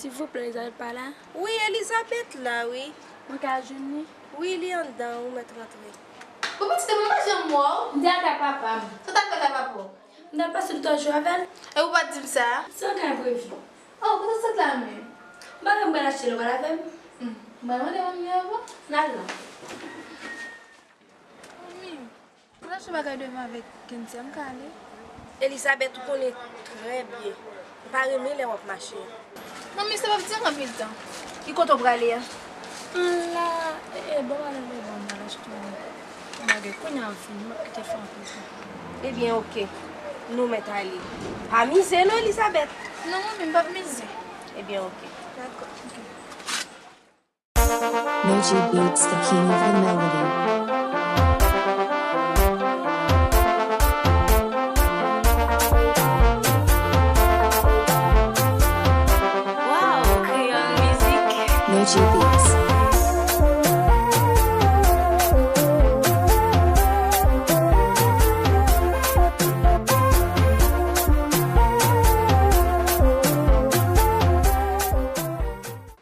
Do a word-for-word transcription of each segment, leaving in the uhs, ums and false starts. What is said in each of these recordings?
Silvouplè, Elizabeth pa la? Wi, Elizabeth la, wi. Mwen ka jwenn li? Wi, li anndan, ou mèt rantre. Bon, pitit, mwen pa janm wè w. M te al kay papa m. Sa w t al fè kay papa w? M t al pase de twa jou avè l. E ou pa t di m sa? Se yon ka enprevi. Oh, kote sot la menm? M pa wè m pral achte l, ou pral avè m? Hmm. M pral mande manmi anvan. N al non. Manmi, m ap achte bagay devan avèk Kensia, m ka ale? Elizabeth, ou konnen trè byen. M pa renmen lè w ap mache. Manmi, sa p ap di anpil tan. Ki kote w prale a? M la, e, e, bon, ale, bon, m al achte yon bagay. Kounye a m fini, m ap kite fè anpil tan. Ebyen, oke. Nou mèt ale. Pa mize non, Elizabeth. Non, manmi, m p ap mize. Ebyen, oke. Dakò, oke. Moji Beats, the king of the melody. Wow, Creole Music. Moji Beats.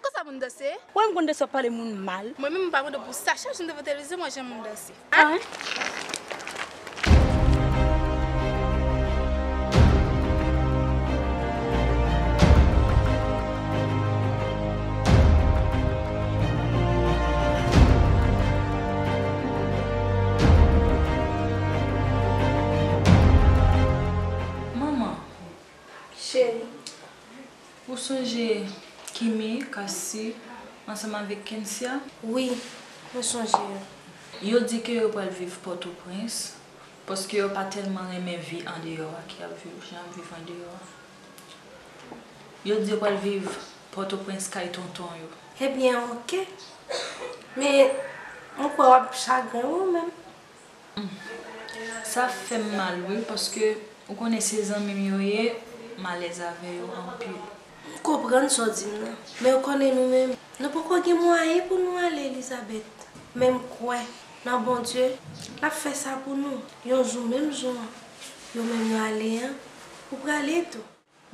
Konsa moun danse? Wè m konn danse, w ap pale moun mal. Mwen menm, m pa mande w pou sa. Chak jou m devan televizyon, m wè jan moun danse. Ah. Manman. Cheri. Ou sonje Kimi, Kasi, ansanm avèk Kensia? Wi, mwen sonje yo. Yo di ke yo pral viv Pòtoprens, paske yo pa tèlman renmen vi andeyò a ke y ap viv, jan y ap viv andeyò a. Yo di yo pral viv Pòtoprens kay tonton yo. Ebyen, oke. Men, mwen kwè w ap chagren wi ou menm. Sa fè m mal wi, paske ou konnen se zanmi m yo ye, m alèz avè yo anpil. M konprann sa w di m nan, men ou konnen nou menm, nou poko gen mwayen pou nou ale, Elizabeth. Men m kwè nan Bondye, l ap fè sa pou nou. Yon jou, menm jan yo menm yo ale an, ou prale tou.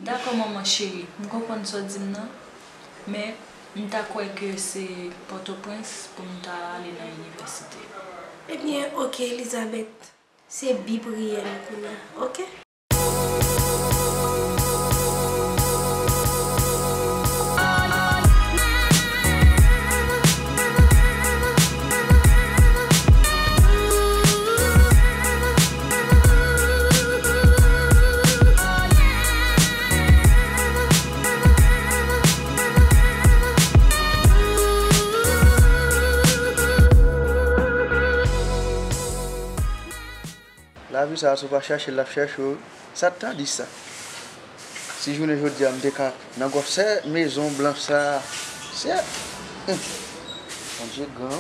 Dakò, manman cheri, m konprann sa w di m nan, men m ta kwè ke se Pòtoprens pou m ta ale nan inivèsite. Ebyen, oke, Elizabeth, se bi priyè nou kounye a, oke? Lavi sa a, si w pa chache l, l ap chache w. Sa t ta di sa? Si jounen jodi a m te ka nan gwòsè Mezon Blanch sa a, sè, hmm, Bondye gran.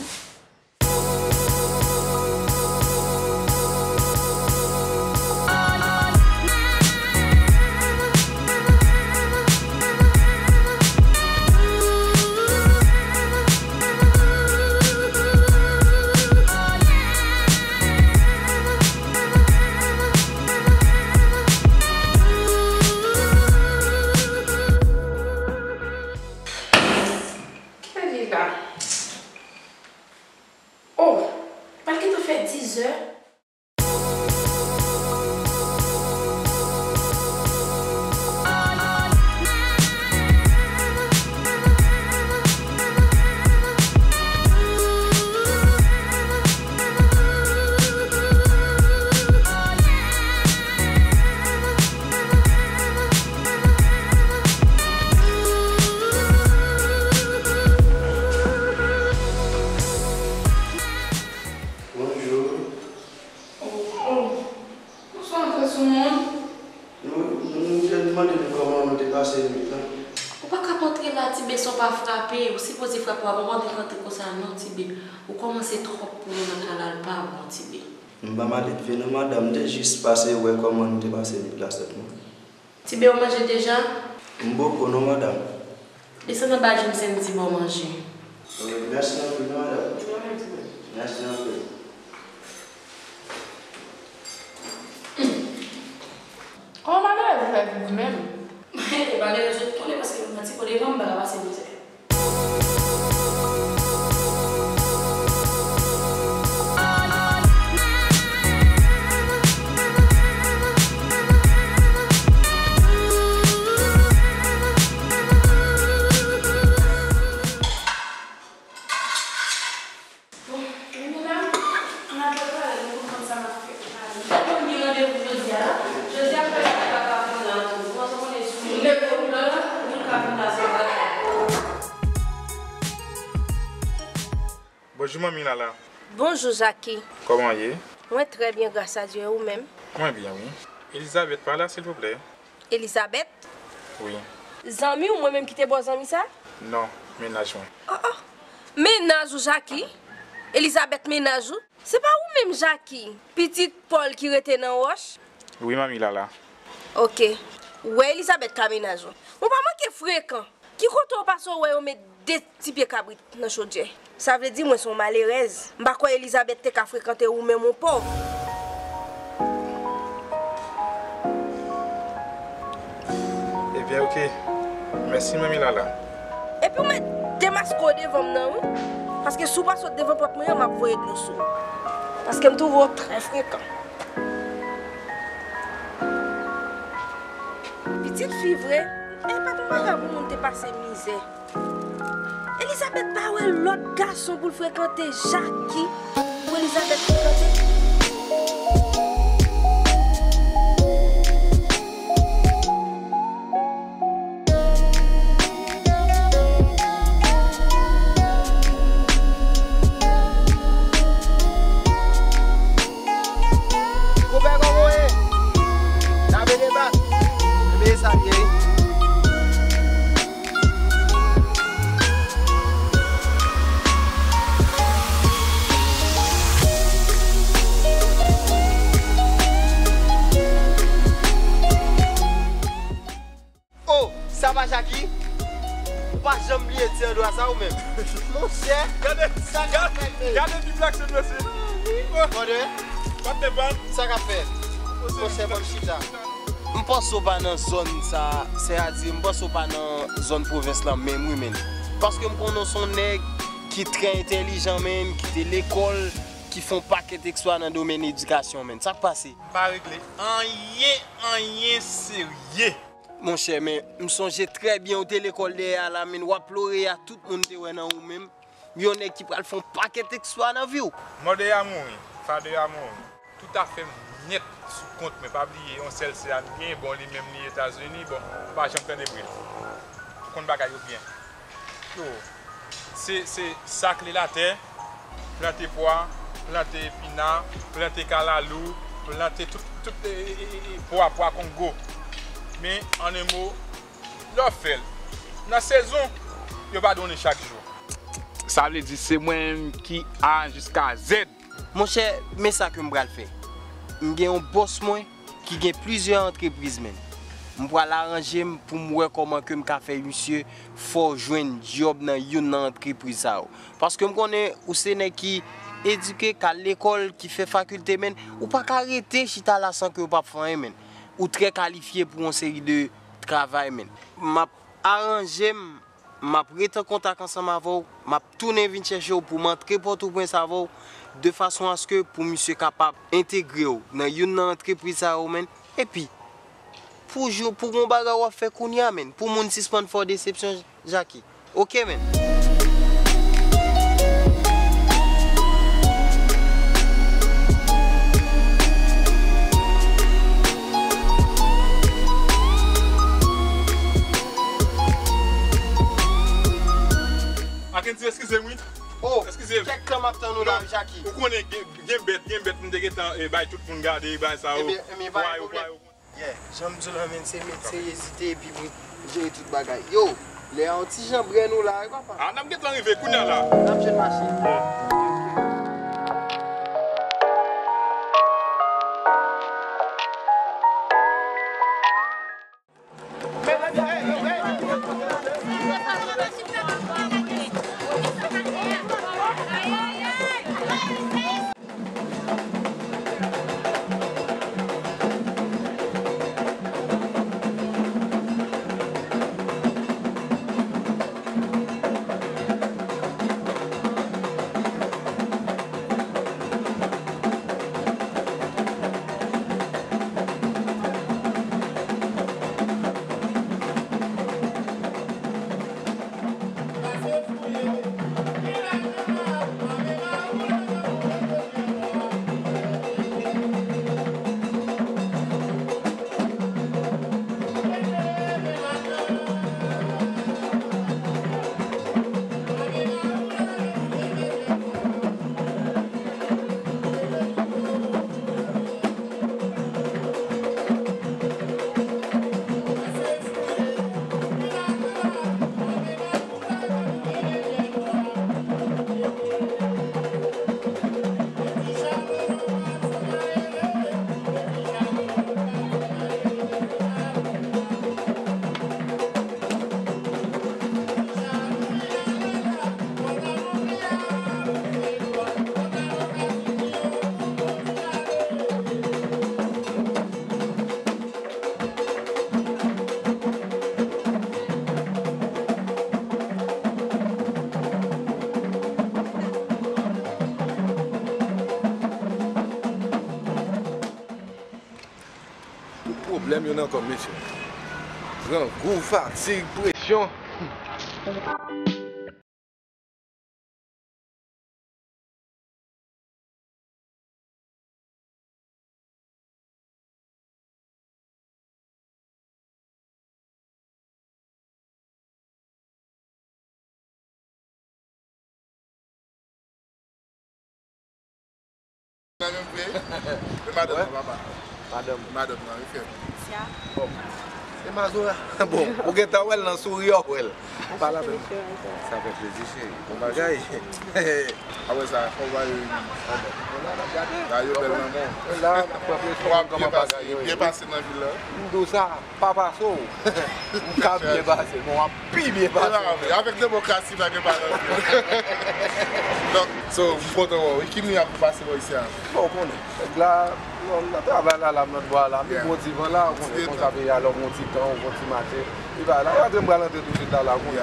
Kèlè la? Oh, pral gentan fè dizè. Bonjou. Oh, oh. Ou sou antre sou moun? Nou, nou te mande nou kòman nou te pase nwit lan. Ou pa ka antre la, Tibe, san w pa frape. Ou sipoze frape, w ap antre konsa non, Tibe. Ou kòmanse twòp pou nou nan kay la, l pa bon, Tibe. M pa mal elve non, madanm, m te jis pase wè kòman nou te pase nwit la sèlman. Tibe, ou manje deja? M poko non, madanm. Desann anba Jimson, Tibe, ou manje. Wi, mèsi anpil, madanm. Mèsi anpil. Kòman malerèz ou fè viv menm? Malerèz, ou konnen paske m pran Tibe devan, m pa ka Bonjou, manmi Lala. Bonjou, Jackie. Kòman w ye? Mwen trè byen, gras a Dye, e ou menm? Mwen byen, wi. Elizabeth pa la, silvouplè? Elizabeth? Wi. Zanmi w, mwen menm ki te ba w zanmi sa? Non, mennaj mwen. Oh, oh. Mennaj ou, Jackie? Elizabeth mennaj ou? Se pa ou menm, Jackie, pitit Paul ki rete nan wòch? Wi, manmi Lala. Oke. Ou wè Elizabeth ka mennaj ou. Ou pa manke frekan. Ki kote w pase w wè yo met de ti pye kabrit nan chodyè? Sa vle di mwen se yon malerèz. M pa kwè Elizabeth te ka frekante ou menm, yon pòv. Ebyen, oke. Mèsi, manmi Lala. Epi w mèt demaske w devan m nan, wi. Paske si w pa sot devan pòt mwen an, m ap voye dlo sou ou. Paske m twouve w trè frekan. Pitit fi vre, e pa pou bagay pou moun te pase mizè. Elizabeth pa wè lòt gason pou l frekante, Jackie pou Elizabeth frekante. Konpè, kòman w ye? Tape de bat. Ebyen, sa l ye, wi. Oh, sa pa Jackie? Ou pa janm bliye ti andwa sa ou menm? Monchè, gade, sa k ap fèt, men? Gade ti blak sou dosye. Mande, patnè pa m. Sa k ap fèt? Monchè, ban m chita. M panse w pa nan zòn sa, sètadi, m panse w pa nan zòn pwovens lan menm, wi, men. Paske m konnen w se yon nèg ki trè entèlijan, men, ki te lekòl, ki fè yon pakèt eksplwa nan domèn edikasyon, men. Sa k pase? M pa regle anyen, anyen serye. Monchè, men m sonje trè byen ou te lekòl dèyè a la, men w ap plore a tout moun te wè nan ou menm. Yon nèg ki pral fè yon pakèt eksplwa nan vi w. Mother a mouri, father a mouri. Tout afè m nèt sou kont mwen. Pa bliye, yon sèl sè a m genyen, bon, li menm li Etazini, bon, m pa janm tande bri l. Ou konn bagay yo byen. Yo, se, se sakle latè, plante pwa, plante epina, plante kalalou, plante tout, tout, e, e, e, e, pwa, pwa kongo. Men, an en mo, lè w fè l nan sezon, yo pa donnen chak jou. Sa vle di se mwen menm ki A jiska Z. Monchè, men sa ke m pral fè. M gen yon bòs mwen ki gen plizyè antrepriz, men. M pral aranje m pou m wè kòman ke m ka fè misye fè w jwenn djòb nan youn nan antrepriz sa yo. Paske m konnen ou se nèg ki edike, k al lekòl, ki fè fakilte, men. Ou pa ka rete chita la san ke w p ap fè anyen, men. Ou trè kalifye pou yon seri de travay, men. M ap aranje m, m ap rete an kontak ansanm avè w, m ap tounen vin chèche w pou m antre Pòtoprens avè w, de fason aske pou misye kapab entegre w nan youn nan antrepriz sa yo, men. Epi, pou jou, pou gon bagay w ap fè kounye a, men, pou moun sispann fè w desepsyon, Jackie. Oke, men. Akensi, eskize m, wi. Oh, eskize m. Kèk tan m ap tann ou la, wi, Jackie. Ou konnen gen, gen bèt, gen bèt, m te gentan, eh, bay tout moun gade, bay sa yo. Ebyen, ebyen, pa gen pwoblèm. Yeah, jan m di w la, men, se met seryezite epi pou jere tout bagay. Yo, lè a yon ti jan brè nou la, wi, papa. Ah, n ap gentan rive kounye a la. N ap jwenn machin. Yeah. Pwoblèm yo nan kò m, mesye. Grangou, fatig, presyon. Nan menm vre. Men madanm nan, papa. Madanm. Madanm nan, wi, frè. Bon. E Mazora. Bon, ou gentan wè l nan souri, w wè l. Pale avè m. Sa fè plezi, cheri. Bon bagay. Apre sa, kòman yo ye? Gade yo bèl nan men w. W ap byen pase, byen pase nan vil la. M di w sa, pa pase w. M ka byen pase, men w ap pi byen pase. Avèk demokrasi, pa gen pa nan vil. Donk, so, m kontan wè w. E ki moun y ap pase bò isi a? Bon, ou konnen. Nèg la, nan travay la, la, m nan bò a la. M bon divan la, ou konnen, konsa peyi a, lè w gon ti tan, ou gon ti mache. Li pa la, antre m pral antre tousuit la, la, ou konnen.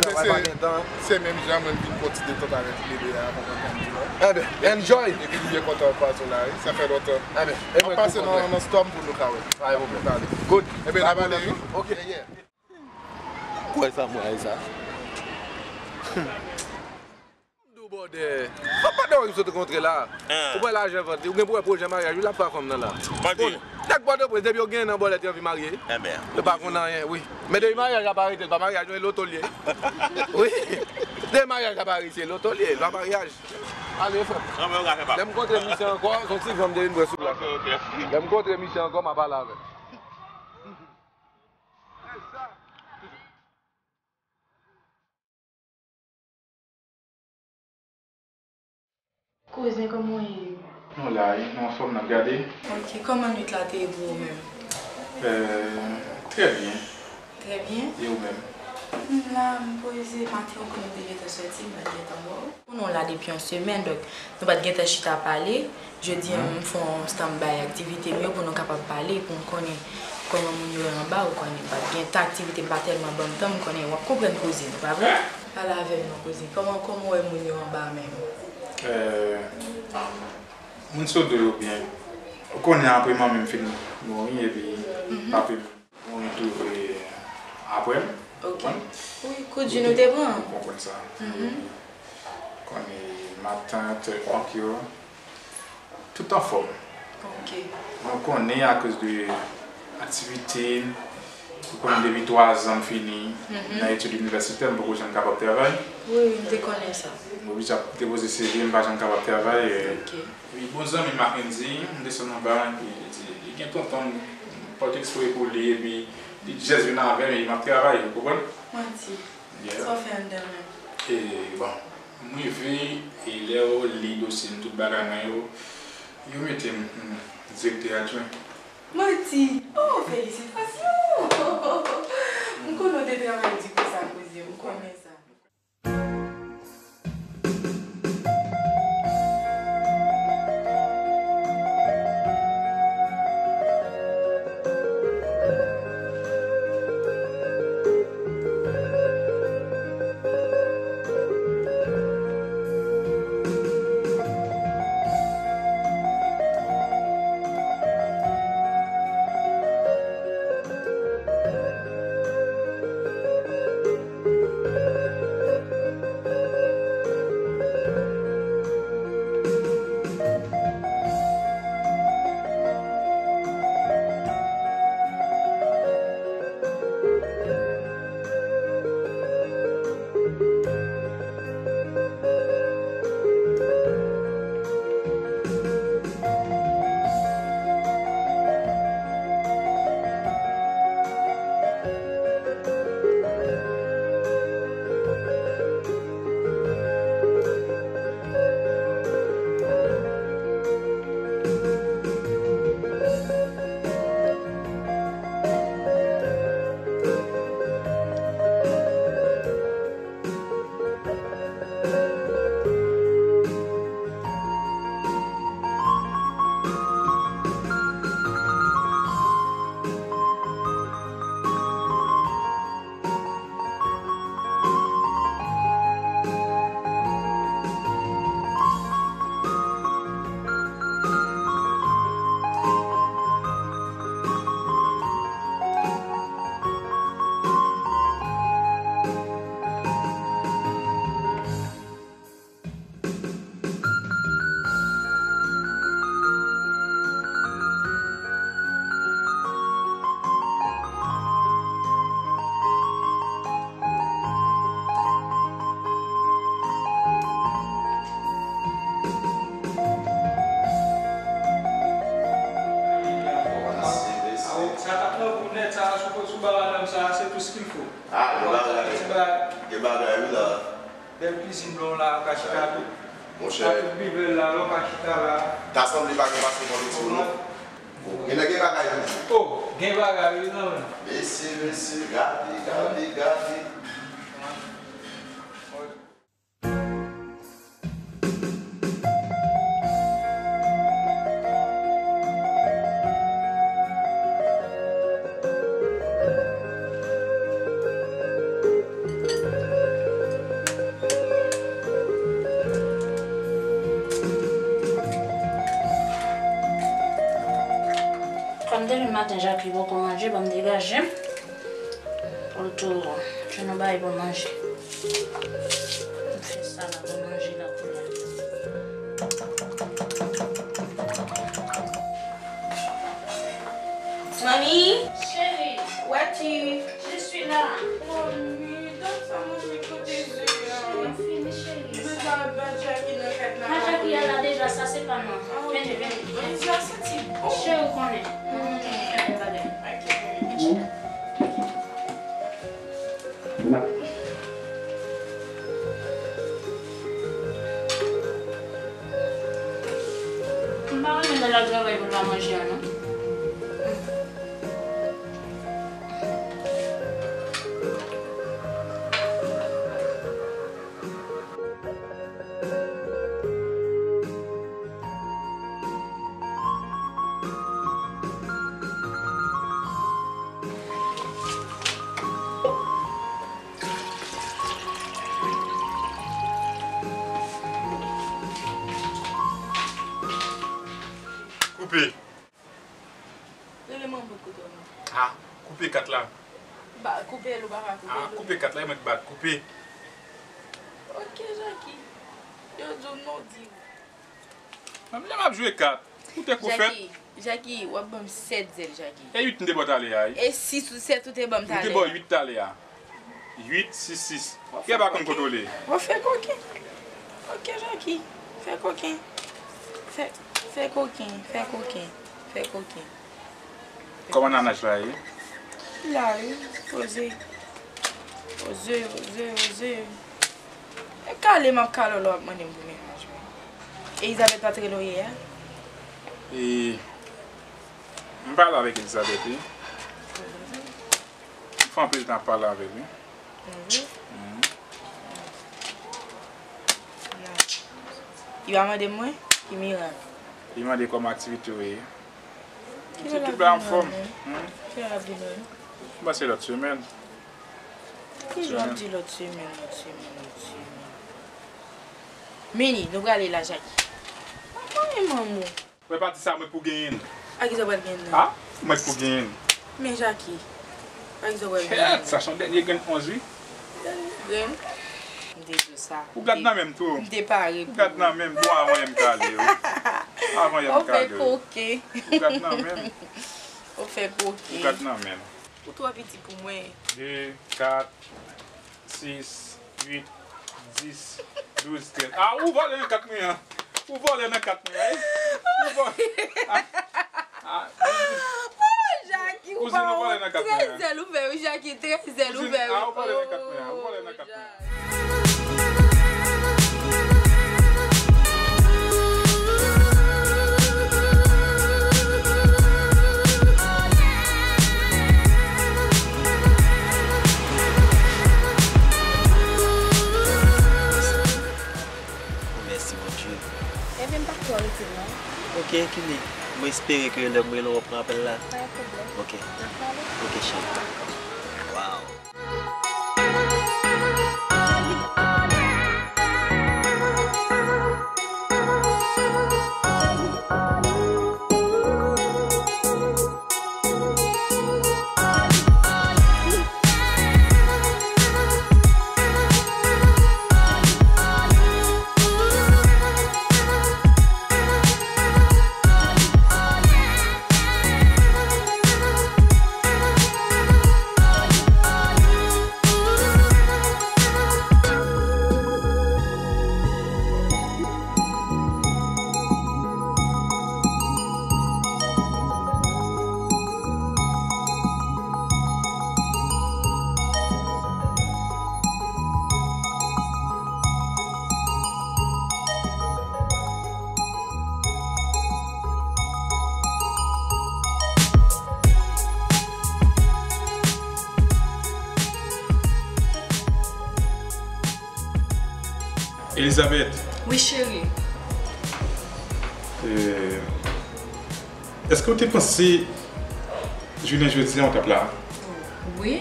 Travay pa gen tan. Se menm jan mwen vin pran ti detant avèk bebe a, konprann sa m di la. Enben, enjoy! Epi m byen kontan pase w la, wi. Sa fè lontan. Enben, e mwen tou kontan. N ap pase nan, nan Storm pou nou ka wè. Pa gen pwoblèm. Good. Enben, n ap ale, wi. Ok. Yeah, yeah. Kwè sa, mwen, sa. M di w, bòdè. Fò pa de w sot kontre la. Ou pran lajan vant li. Ou gen pou wè pwojè maryaj ou l ap fè ak fanm nan la. Bon, nèg Pòtoprens, depi yo gen nan bòlèt, yo anvi marye. Yo pa konn anyen, wi. Men depi maryaj la pa rete, l pa maryaj, non, e loto l ye. Wi. Depi maryaj la pa rete, se loto l ye, l pa maryaj. Ale, frè m. Lè m kontre misye ankò, se yon ti van m te vin bwè sou plas la. Lè m kontre misye ankò, m a pale avè l. Kouzen, kòman w ye? Nou la, wi, nou anfòm, n ap gade. Ok, kòman nwit la te ye pou ou menm? Euh, trè byen. Trè byen. E ou menm? M la, m poze, maten ou konnen m te gentan sòti, m pa t gentan wè w. Konnen w la depi yon semèn, donk nou pa t gentan chita pale. Jodi a, m fè yon stand by aktivite m yo pou nou kapab pale, pou m konnen kòman moun yo ye anba, ou konnen, m pa t gen tan, aktivite m pa tèlman ban m tan, m konnen w ap konprann koze m, pa vre? Pale avè m non, kouzin. Kòman, kòman w wè moun yo anba a menm? Eh, moun Sodo yo byen. Ou konnen apre manmi m fin mouri, epi papi m mouri tou, e, apre m. Ok. Konprann? Wi, kout jou nou te pran. Ou konprann sa. Konnen matant, onk yo, tout anfòm. Ok. Mwen konnen akoz de aktivite, ou konnen depi twa zan m fini nan etid inivèsitè, m poko janm kapab travay. Wi, wi, m te konnen sa. M oblije ap depoze C V, m pa janm kapab travay, e, ok. Epi bon zanmi Mackendy, m desann anba, epi li di, li gen tonton m, pote eksprè pou li, epi li jis vin avè m, epi m ap travay, ou konprann? Manti. Yeah. Sa w fè anndan menm? E, bon, m rive, e lè yo li dosye m, tout bagay mwen yo, yo mete m, m, direktè adjwen. Manti! Oh, felisitasyon! M konnen w te travay di pou sa, kouzin, m konnen sa. Bagay wi la. Bèl kizin blan la, ou ka chita tou. Monchè. Ak tout bibèl la, la, ou ka chita la. Ta sanble pa gen pase kòm eti non. Gen nèg gen bagay toujou. Oh, gen bagay wi non. Mesye, mesye, gade, gade, gade. Kòm depi maten Jackie poko manje, ban m degaje m. Pou l tou jwenn yon bagay pou manje. M fè sa la pou manje la kounye a. Mami? Chérie. Où es-tu? Je suis là. Mami, donne ça, mami, kote ze a? Chérie, fini, chérie. Bezwen bat Jackie nan kay la. Jackie a la deja, sa se pa non. Ah, ok. Vini, vini. Mami, sa santi bon. Chérie, ou konnen. Mm, fè yon bagay. Ok, mami. M pa renmen lè l ap travay pou l pa manje a non. Koupe. Rele manman w kote w nan. Ah, koupe kat la. Ba, koupe l, ou pa ka koupe l. Ah, koupe kat la, e mwen k bat, koupe. Ok, Jackie. Yo di w non, di w. Menm lè m ap jwe kat, ou te kou fèt. Jackie, Jackie, w ap ban m sèt zèl, Jackie. E uit m te ba w talè a, wi. E sis ou sèt ou te ban m talè a. M te ba w uit talè a. Uit, sis, sis. Kè pa konn kote w le. W ap fè koken. Ok, Jackie. Fè koken. Fè, fè koken. Fè koken. Fè koken. Kòman nanaj la ye? La, wi. Poze. Poze, poze, poze. E kale m ap kale w lè w ap mande m pou mennaj mwen. Elizabeth pa t rele w yè a? E, m pale avèk Elizabeth, wi. M fè anpil tan ap pale avè l, wi. Mhm. Li pa mande mwen? Ki mirak? Li mande kòman aktivite w ye. Ki lè l ap vin wè mwen? Ki lè l ap vin wè m? M panse lòt semèn. Ki jan ap di lòt semèn, lòt semèn, lòt semèn? Mini, nou prale la, Jackie. Pa konnen manman w. Wè pati sa mwen pou genyen l. A kisa w pral genyen l? A? Mwen pou genyen l. Men Jackie, pa kisa w pral genyen l? Kèt, sa se yon dènye grenn onz wi. Dènye grenn. M te di w sa. Ou gad nan men m tou. M te pare pou ou. Ou gad nan men m, bon, avan yè m kale wi. Avan yè m kale wi. Ou fè koken. Ou gad nan men m. Ou fè koken. Ou gad nan men m. Ou twò piti pou mwen. De, kat, sis, uit, dis, douz, trèz. A, ou vòlè nan kat mwen an. Ou vòlè nan kat mwen an, wi. Ou vòlè. A, a, Jackie, ou pa wont. Trè zèl ou fè wi, Jackie, trè zèl ou fè wi. A, ou vòlè nan kat mwen an. Ou vòlè nan kat mwen an. Oh, mèsi, Bondye. Ebyen, m pa twò rete, non. Ok, Kili. Mwen espere ke lè m rele w, w ap pran apèl la. Pa gen pwoblèm. Ok. N ap pale. Ok, cheri. Waw. Elizabeth. Wi, cheri. Eh, èske w te panse jounen jodi a w t ap la? Wi,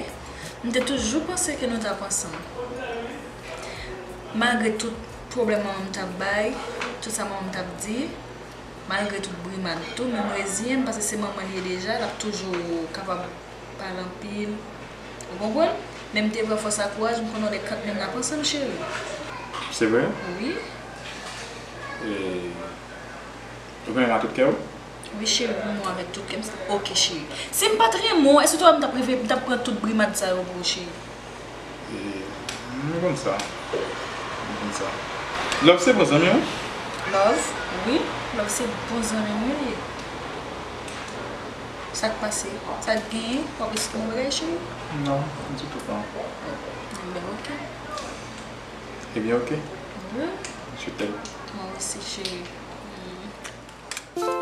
m te toujou panse ke nou t ap ansanm. Malgre tout pwoblèm manman m t ap bay, tout sa manman m t ap di, malgre tout brimad tou, men m reziyen m paske se manman l ye deja, l ap toujou kapab pale anpil. Ou konprann? Men m te pran fòs ak kouraj, m konnen w lè kanmenm n ap ansanm, cheri. Se vre? Wi. E, ou renmen m ak tout kè w? Wi, cheri, m renmen w avèk tout kè m. Oke, cheri. Si m pa t renmen w, èske w t wè m t ap rive, m t ap pran tout brimad sa yo pou ou, cheri? E, m konn sa. M konn sa. Love se bon zanmi w? Love? Wi, Love se bon zanmi m, wi, li ye. Sa k pase? Sa k genyen? W ap esplike m yon bagay, cheri? Non, ditou pa. Ebyen, oke. Ebyen, oke. Wi. Je t'aime. Mwen osi, cheri. Mm.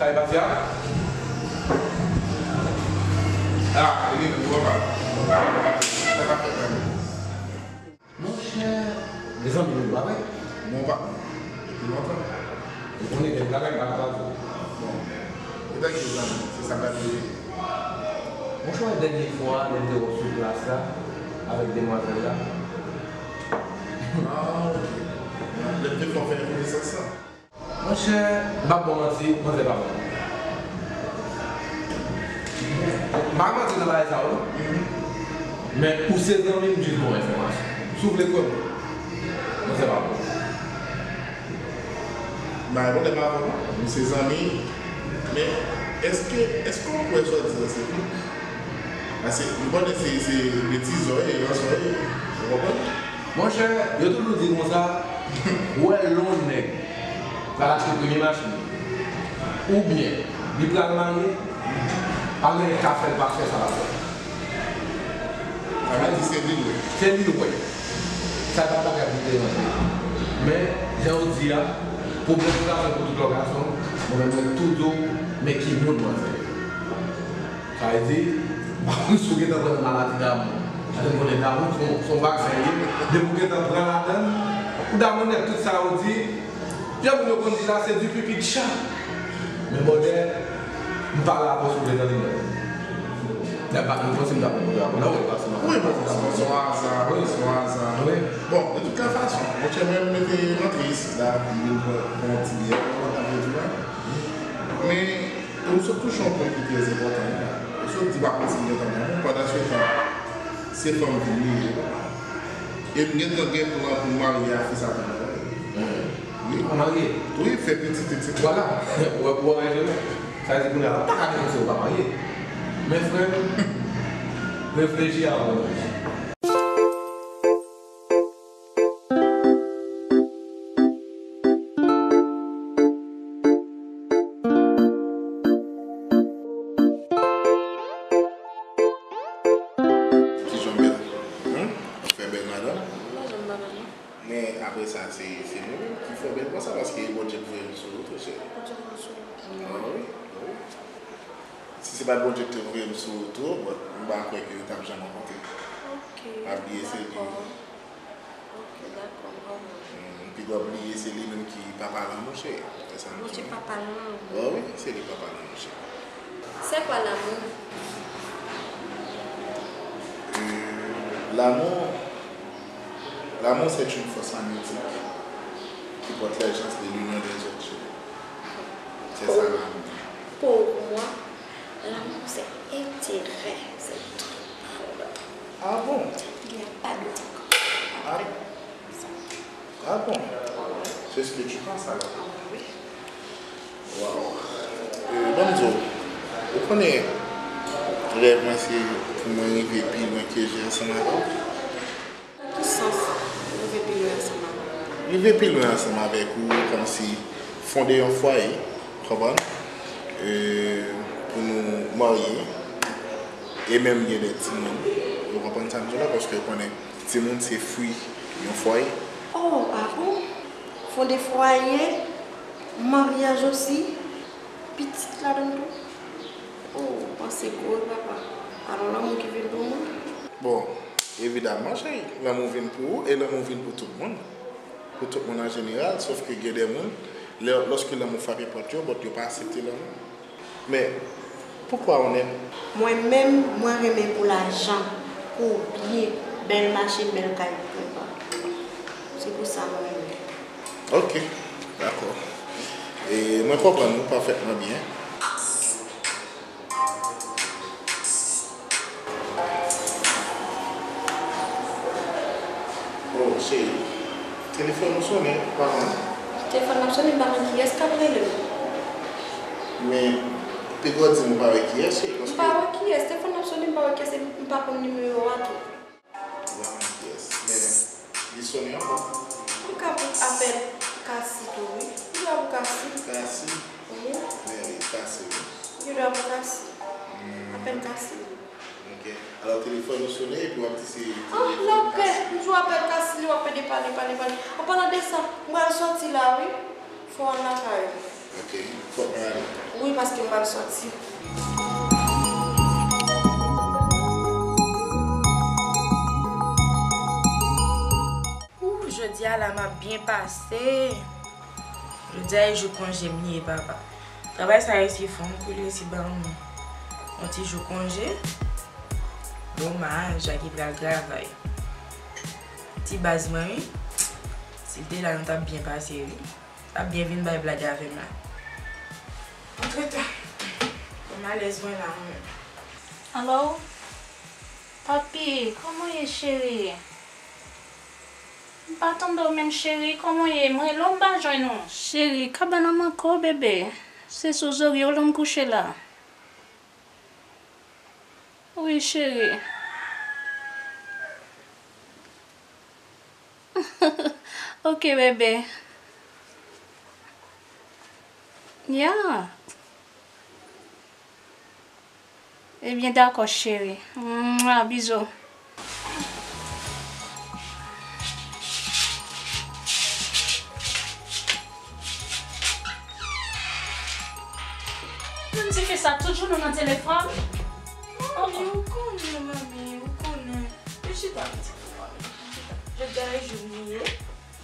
Sa e pati a? Ah, e li menm, ou pa pale. Sa pa fè pale. Monchè, de zanmi nou, pa vre? Bon, pa, depi lontan. Ou konnen, gen bagay m pa ka pale. Bon, e tankou zanmi, se sa m ta vle. Monchè, dènye fwa, lè m te wè w sou plas la, avèk demwazèl la. Ah, ok. Lè m te fè w fè konesans lan. Monchè, m p ap ba w manti, manzè pa bon. M pa ka manti nan bagay sa yo, non. Men ou se zanmi m jis bon enfòmasyon. Si w vle kwè m, manzè pa bon. M pa gen pwoblèm avè w, non. Nou se zanmi. Men, èske, èske w kwè sa w di a se vre? Paske, m konnen se, se betiz ou ye, ransè w ye. Ou konprann? Monchè, yo toujou di konsa, ou wè lè yon nèg pral achte premye machin li, oubyen li pral marye, pa gen anyen k ka fè l pa fè sa l ap fè. Sa vle di se li l wè. Se li l wè. Sa pa bagay pou deranje. Men, jan w di a, pwoblèm pou gason pou tout lòt gason, mwen menm mwen toujou, men ki moun mwen fè. Sa vle di, m pa konn si w gentan pran nan maladi damou. Paske m konnen damou se yon, se yon vaksen li ye. Depi w gentan pran ladan l, ou damou nèt. Tout sa yo di, jan moun yo konn di la, se di pipi de chat. Men bòdè, m pale avè w si w vle tande m. Lè m pa konn si m ta konn kote w ap pale, w wè pase nan. Wi, bon, se yon aza, wi, se yon aza. Wi. Bon, de tout lè fason, monchè, mwen, m te rantre isit la, m vin pran, pran yon ti byè, w konprann sa m vle di w la. Men, Ou sot touche yon pwen ki trè enpòtan la. Ou sot di w ap kontinye tann lanmou, pandansetan, se fanm vini ye. E m gentan gen plan pou m marye a fi sa pou mwen. Wi. Ou marye? Wi, fè pitit, etsetera. Vwala. Ou wè, ou wè, sa vle di kounye a la, ou pa ka depanse, ou pa marye. Men frè m, reflechi avan w reflechi. Kijan w bèl? Hum? Ou fè bèl, madanm? Madanm, madanm. Men apre sa, se, se mwen menm ki fè w bèl konsa, paske e Bondye k voye m sou ou tou, cheri. Bondye voye m sou ou. Ah, wi, wi. Si se pa t Bondye ki te voye m sou ou tou, bon, m pa kwè ke nou t ap janm rankontre. Ok, dakò. Pa bliye, se li. Ok, dakò, m konprann. Hmm, pi gwo bliye, se li menm ki papa lanmou, cheri. Se sa m di. Bondye papa lanmou. Oh wi, se li papa lanmou, cheri. C'est quoi l'amour? Euh, l'amour, l'amour, c'est une force magnétique qui porte les gens de l'union des autres. C'est ça l'amour. Pour moi, l'amour, c'est intérêt, c'est tout. Ah bon? Il n'y a pas d'autre. Ah, ah bon? C'est ce que tu penses alors? Ah oui. Wow. Euh, ban m di w, ou konnen rèv mwen se pou mwen rive pi lwen ke je ansanm avè w. Nan ki sans rive pi lwen ansanm avè w? Rive pi lwen ansanm avèk ou, kòmsi fonde yon fwaye, konprann? Euh, pou nou marye, e menm gen de timoun. Ou konprann sa m di w la, paske ou konnen timoun se fwi yon fwaye. Oh, ah bon? Fonde fwaye, maryaj osi, pitit ladan l tou? Oh, ou panse gwo wi papa. Alò lanmou ki vin pou mwen? Bon, evidamman cheri, lanmou vin pou ou e lanmou vin pou tout moun. Pou tout moun an jeneral, sof ke gen de moun, lè, lòske lanmou frape pòt yo, but yo pa aksepte lanmou. Men, poukwa ou menm? Mwen menm, mwen renmen pou lajan, pou byen, bèl machin, bèl kay, pwen ba. Se pou sa mwen renmen. Ok, dakò. E mwen konprann ou pafètman byen. Oh, cheri, telefòn ou sonnen, pa konn. Telefòn nan sonnen, m pa konn kiyès k ap rele m. Men, pi gwo di m ou pa wè kiyès, cheri, M paske pa wè kiyès, telefòn nan sonnen, m pa wè kiyès, e m pa konn nimewo a tou. Ou pa konn kiyès, men li sonnen ankò. M ka pou apèl Kasi tou, wi. M dwe pou Kasi. Kasi, Wi. Men li Kasi, wi. M dwe pou Kasi. Apèl Kasi. Ok. Alò, telefòn ou sonnen epi w ap di se Ah, lapè! M sou apèl Kasi li, w ap pede pale, pale, pale. An palan de sa, m pral sòti la, wi. Fò w al lakay ou. Ok, fòk mwen ale. Wi, paske m pral sòti. Ooh, jodi a la m ap byen pase. Jodi a e jou konje m ye, papa. Travay sa resi fè m koule si ban m yon ti jou konje. Domaj, Jackie pral travay. Ti baz mwen, wi. Si l te la, nou t ap byen pase, wi. L ap byen vin bay blag avè m la. Antretan, m alèz mwen la, mwen menm. Alo? Papi, kòman w ye, cheri? M pa tande w menm, cheri. Kòman w ye? M rele w, m pa jwenn ou. Cheri, kabann an manke w, bebe. Se sou zòrye w lan m kouche la. Wi, cheri. Ok, bebe. Ya. Ebyen, dakò, cheri. Mwa, bizou. Manmi, se fè sa tout jounen w nan telefòn? Manmi, ou konnen, manmi, ou konnen. Vin chita yon ti kou, manmi. Vin chita. Jodi a e jou m ye.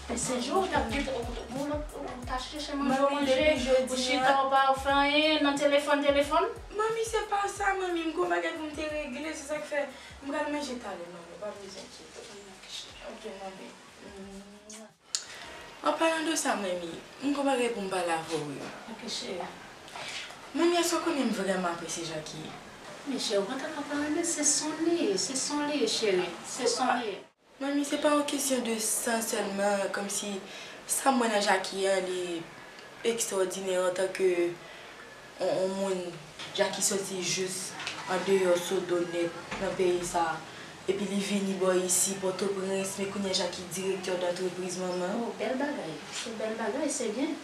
Men se jou w t ap gen, ou, ou, ou t ap chèche manje, ou manje, ou chita, ou pa fè anyen, nan telefòn, telefòn. Manmi, se pa sa, manmi. M gon bagay pou m te regle, se sa k fè m pral manje talè, manmi. Ou pa bezwen enkyete. Ok, manmi. An palan de sa, manmi, m gon bagay pou m pale avè w, wi. Ok, cheri. Manmi, èske w konnen m vrèman apresye Jackie? Men cheri, ou pa ta ka pa renmen, se sa w ye, se sa w ye, cheri. Se sa w ye. Manmi, se pa yon kesyon de sa sèlman, kòmsi sa m wè nan Jackie an, li ekstwòdinè antanke yon, yon moun, Jackie soti jis andeyò Sodo nèt nan peyi sa a, epi li vini bò isi, Pòtoprens, men kounye a Jackie direktè dantrepriz manman. Oh, bèl bagay. Se bèl bagay, se byen.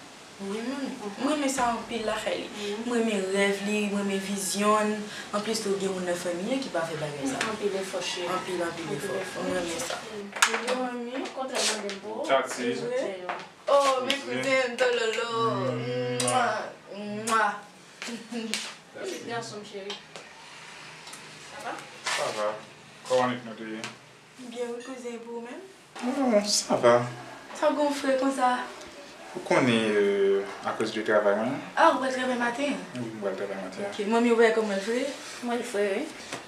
Wi, manmi. M renmen sa anpil lakay li. M renmen rèv li, m renmen vizyon l. Anplis tou, gen moun nan fanmi an ki pa fè bagay sa. Anpil efò, cheri. Anpil, anpil efò. M renmen sa. Wi, manmi. Okontrè, mande m pou ou. Tati. Oh, men kouzen m, tololo. Mwa, mwa. Pitit gason m, cheri. Sa va? Sa va. Kòman nèg nou te ye? Byen wi, kouzen, e pou ou menm? Oh, sa va. Sa w gon fre konsa? Ou konnen, euh, Akoz de travay mwen. Ah, ou pral travay maten an? Wi, mwen pral travay maten an. Ok, manmi, ou wè kòman l fre? Mwen l fre, wi.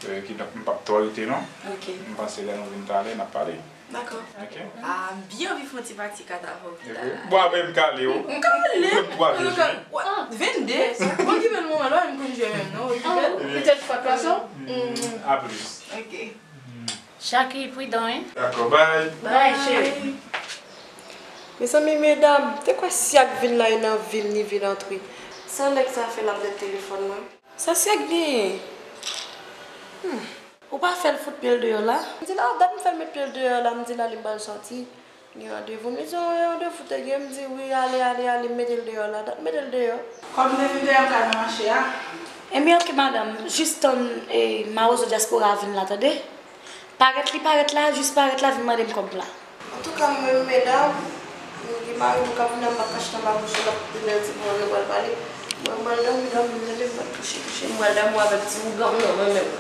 Euh, kidonk, m p ap twò rete non. Ok. M panse lè nou vin talè, n ap pale. Dakò. Ok. Ah, m byen anvi fè yon ti pati kat avè w pita la. Bon, apre m kale w. M kale. Ou konn twa jwe jwe. Vennde. Okipe l manman, lè m konn jwe menm non, okipe l. Petèt fwa twa sa. A plis. Ok. Chaki pridan, wi. Dakò, bye. Bye, cheri. Mezanmi, medam, te kwè si ak vin la, e nan vil ni vil antre. Sa nèg sa fè l ap dèt telefòn mwen? Sa si ak genyen? Hmm. Ou pa fè l fout pye l deyò la? M di la, dat m fè l met pye l deyò la, m di la li pral sòti. Gen randevou, m di se yon randevou te gen, m di wi, ale, ale, ale, m mete l deyò la, dat m mete l deyò. Kòm m te vin deyò m ka nan mache a. Ebyen, ok, madanm, jis tann, e, mawozo dyaspora a vin la, tande? Parèt li parèt la, jis parèt la, vin mande m kòb la. Antouka, mwen menm, medam, m gen mari mwen k ap vin la, m pa ka chita anba bouch li, l ap tounen ti pawòl, nou pral pale. Mwen, m pral dòmi, dòmi, tande, m pral kouche, kouche, m pral dòmi avèk ti ougan m nan, mwen menm.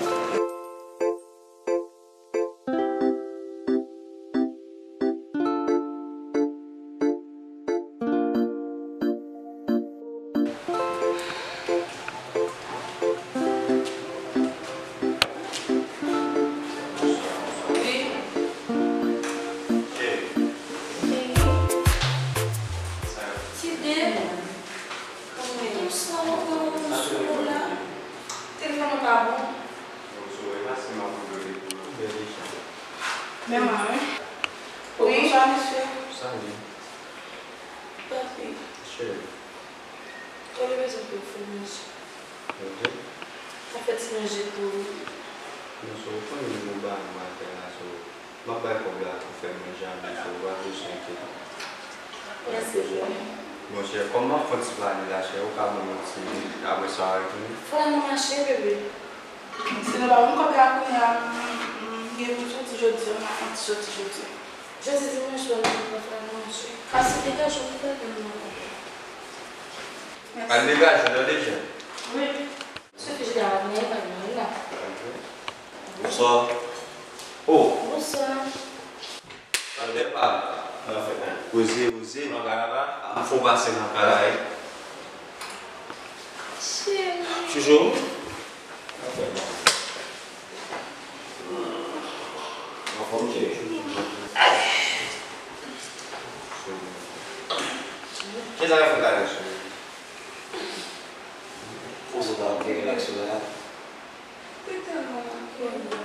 Ti de. Kòman w ye? Telefòn ou pa bon? Men mwen, wi. Wi. Bonswa, mesye. Salut. Papi. Cheri. Kòman w bezwen pou w fè manje? Ok. Ou fè ti manje pou ou. Non, so, ou konnen nou ba nou atè la, so, m ap bay kòb la pou fè manje a, men so, ou pa bezwen enkyete. Mèsi, cheri. Monchè, kòm m ap fè yon ti pale la, cheri, ou ka ban m yon ti minit, apre sa, w a retounen? Fò n al nan mache, bebe. Si nou pa ban m kòb la kounye a, m, m, m gen pou m soti jodi a, m ap soti jodi a. Jodi dimanch la, nou pral fè manje. Pase degaje w pou gade m nan kòb la. Mèsi. Al degaje w, tande, Jen? Wi. Sofi Jida ap vini, pa vini la. Bonswa. Oh. Bonswa. Tande pa. Poze, poze. Nan kay la. M fè w pase nan kay la, wi. Cheri. Chouchou. Anfòm, cheri. Kisa w ap fè la, cheri? Ou sot la, ou te relax la. Te tèlman lakòl la.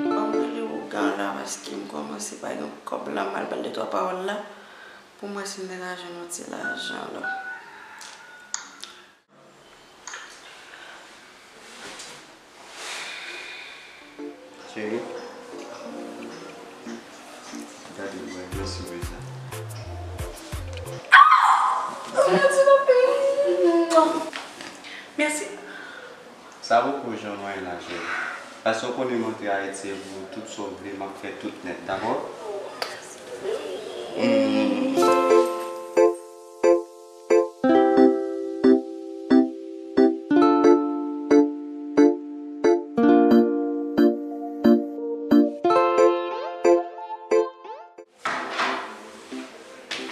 Ban m rele ougan la paske m kòmanse pa gen kòb la, m al ba l de twa pawòl la pou m wè si m te ka jwenn yon ti lajan la. Cheri, gade mwen, mèsi pou sa. Mèsi. Sa poko janm anyen la, cheri. Paske w konnen m antre Ayiti e pou tout sa w vle, m ap fè tout nèt, dakò?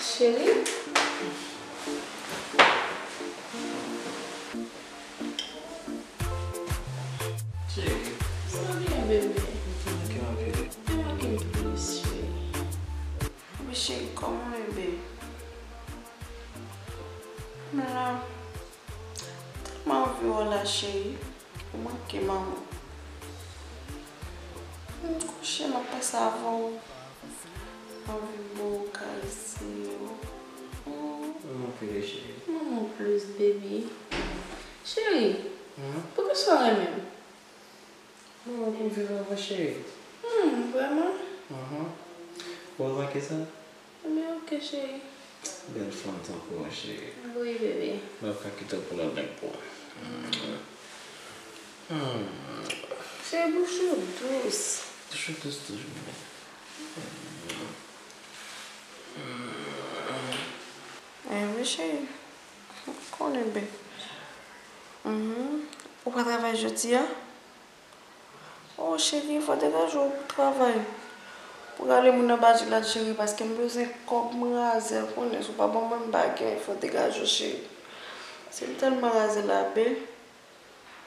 Cheri? Cheri. Sa byen, bebe? Ou te manke m anpil. Ou te manke m plis, cheri. Wi, Yo la, cheri. Ou manke manman. M kouche, m ap pase avè w. Anvi bo, karese w. Hmm. Manman pile, cheri. Manman plis, baby. Cheri, hmm? Poukisa w renmen m? Manman pou viv avè w, cheri. Hmm, vrèman? Mhm. Ou remake sa? Ebyen, oke, cheri. Bèl fanm tankou w, cheri. Wi, bebe. Mwen pa kite w pou lòt nèg pou. Hmm. Cheri, bouch ou dous. Bouch ou dous toujou, men. Eh wi, cheri. Ou konnen, bebe. Mhm. Ou pa travay jodi a? Oh, cheri, fò degaje w pou travay. Pou rale moun anba jilad, cheri, paske m bezwen kòb, m razè, konnen, si w pa ban mwen, m pa gen, fò degaje w, cheri. Se m tèlman razè la, be.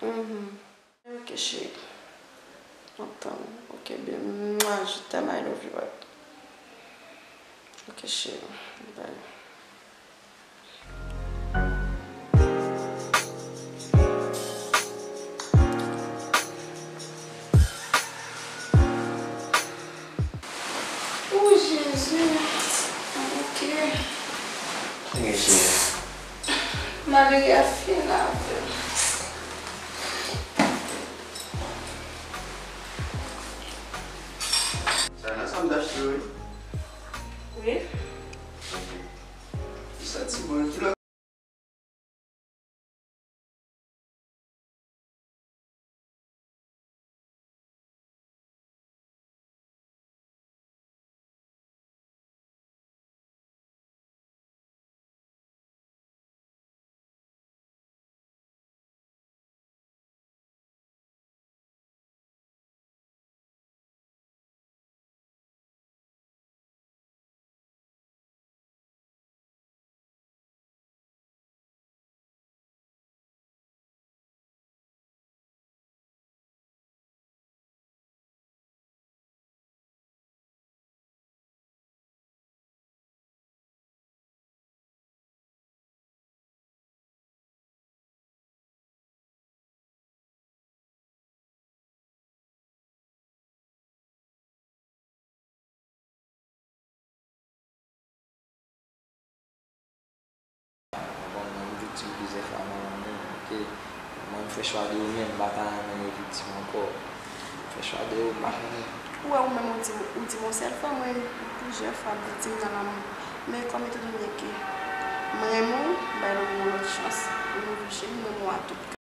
Mhm. Ok, cheri. M ap tann ou. Ok, be. Mwa, je t'aime, I love you, baby. Ok, cheri. Bye. Oh, Jezi. Ok. Mwen, cheri. Malere a fin avè m. Sa nan sa m t achte yo, wi. Wi. Ok. Li santi bon, wi. Kilè Bon, mwen, m viktim plizyè fwa nan lavi m, ok? Mwen, m fè chwa de yo, men m pa ta renmen yo viktim ankò. M fè chwa de yo, m pa konnen. Ou wè, ou menm, ou di, ou di m yon sèl fwa, mwen, plizyè fwa, m viktim nan lanmou. Men kòm etandone ke m renmen w, m bay lanmou yon lòt chans. Pou nou viv, cheri, m renmen w a tout kè.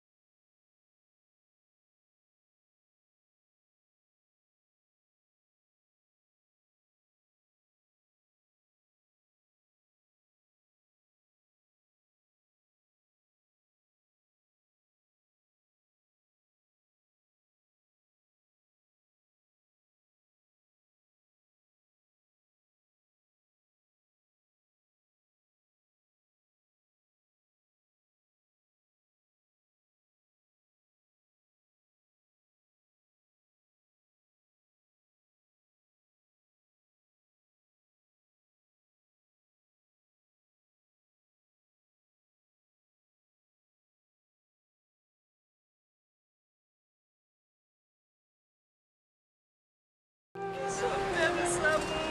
Poukisa w fè m sa, manman?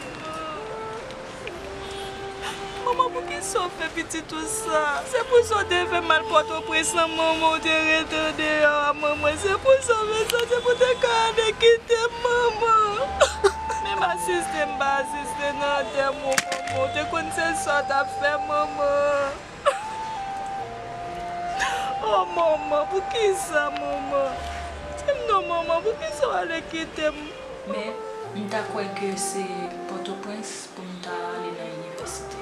Manman, poukisa w fè pitit ou sa? Se pou sa w te fè m al Pòtoprens lan, manman, w te rete andeyò a, manman. Se pou sa w fè sa, se pou w te ka ale kite m, manman. Menm asiste m pa asiste nan antèman w, manman. W te konn se sa w t ap fè, manman. Oh, manman, poukisa, manman? Di m non, manman, poukisa w ale kite m? Men, m ta kwè ke se Pòtoprens pou m ta ale nan inivèsite.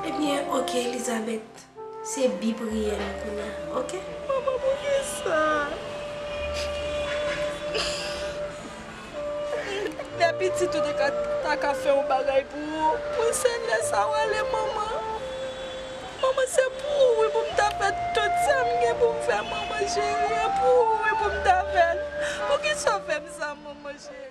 Ebyen, oke, Elizabeth. Se bi priyè nou kounye a, oke? Manman, poukisa? Lè pitit ou te ka, ta ka fè yon bagay pou ou, pou se lè sa w ale, manman. Manman, se pou ou wi pou m ta fè tout sa m gen pou m fè, manman cheri. Se pou ou wi pou m ta fè l. Poukisa w fè m sa, manman cheri?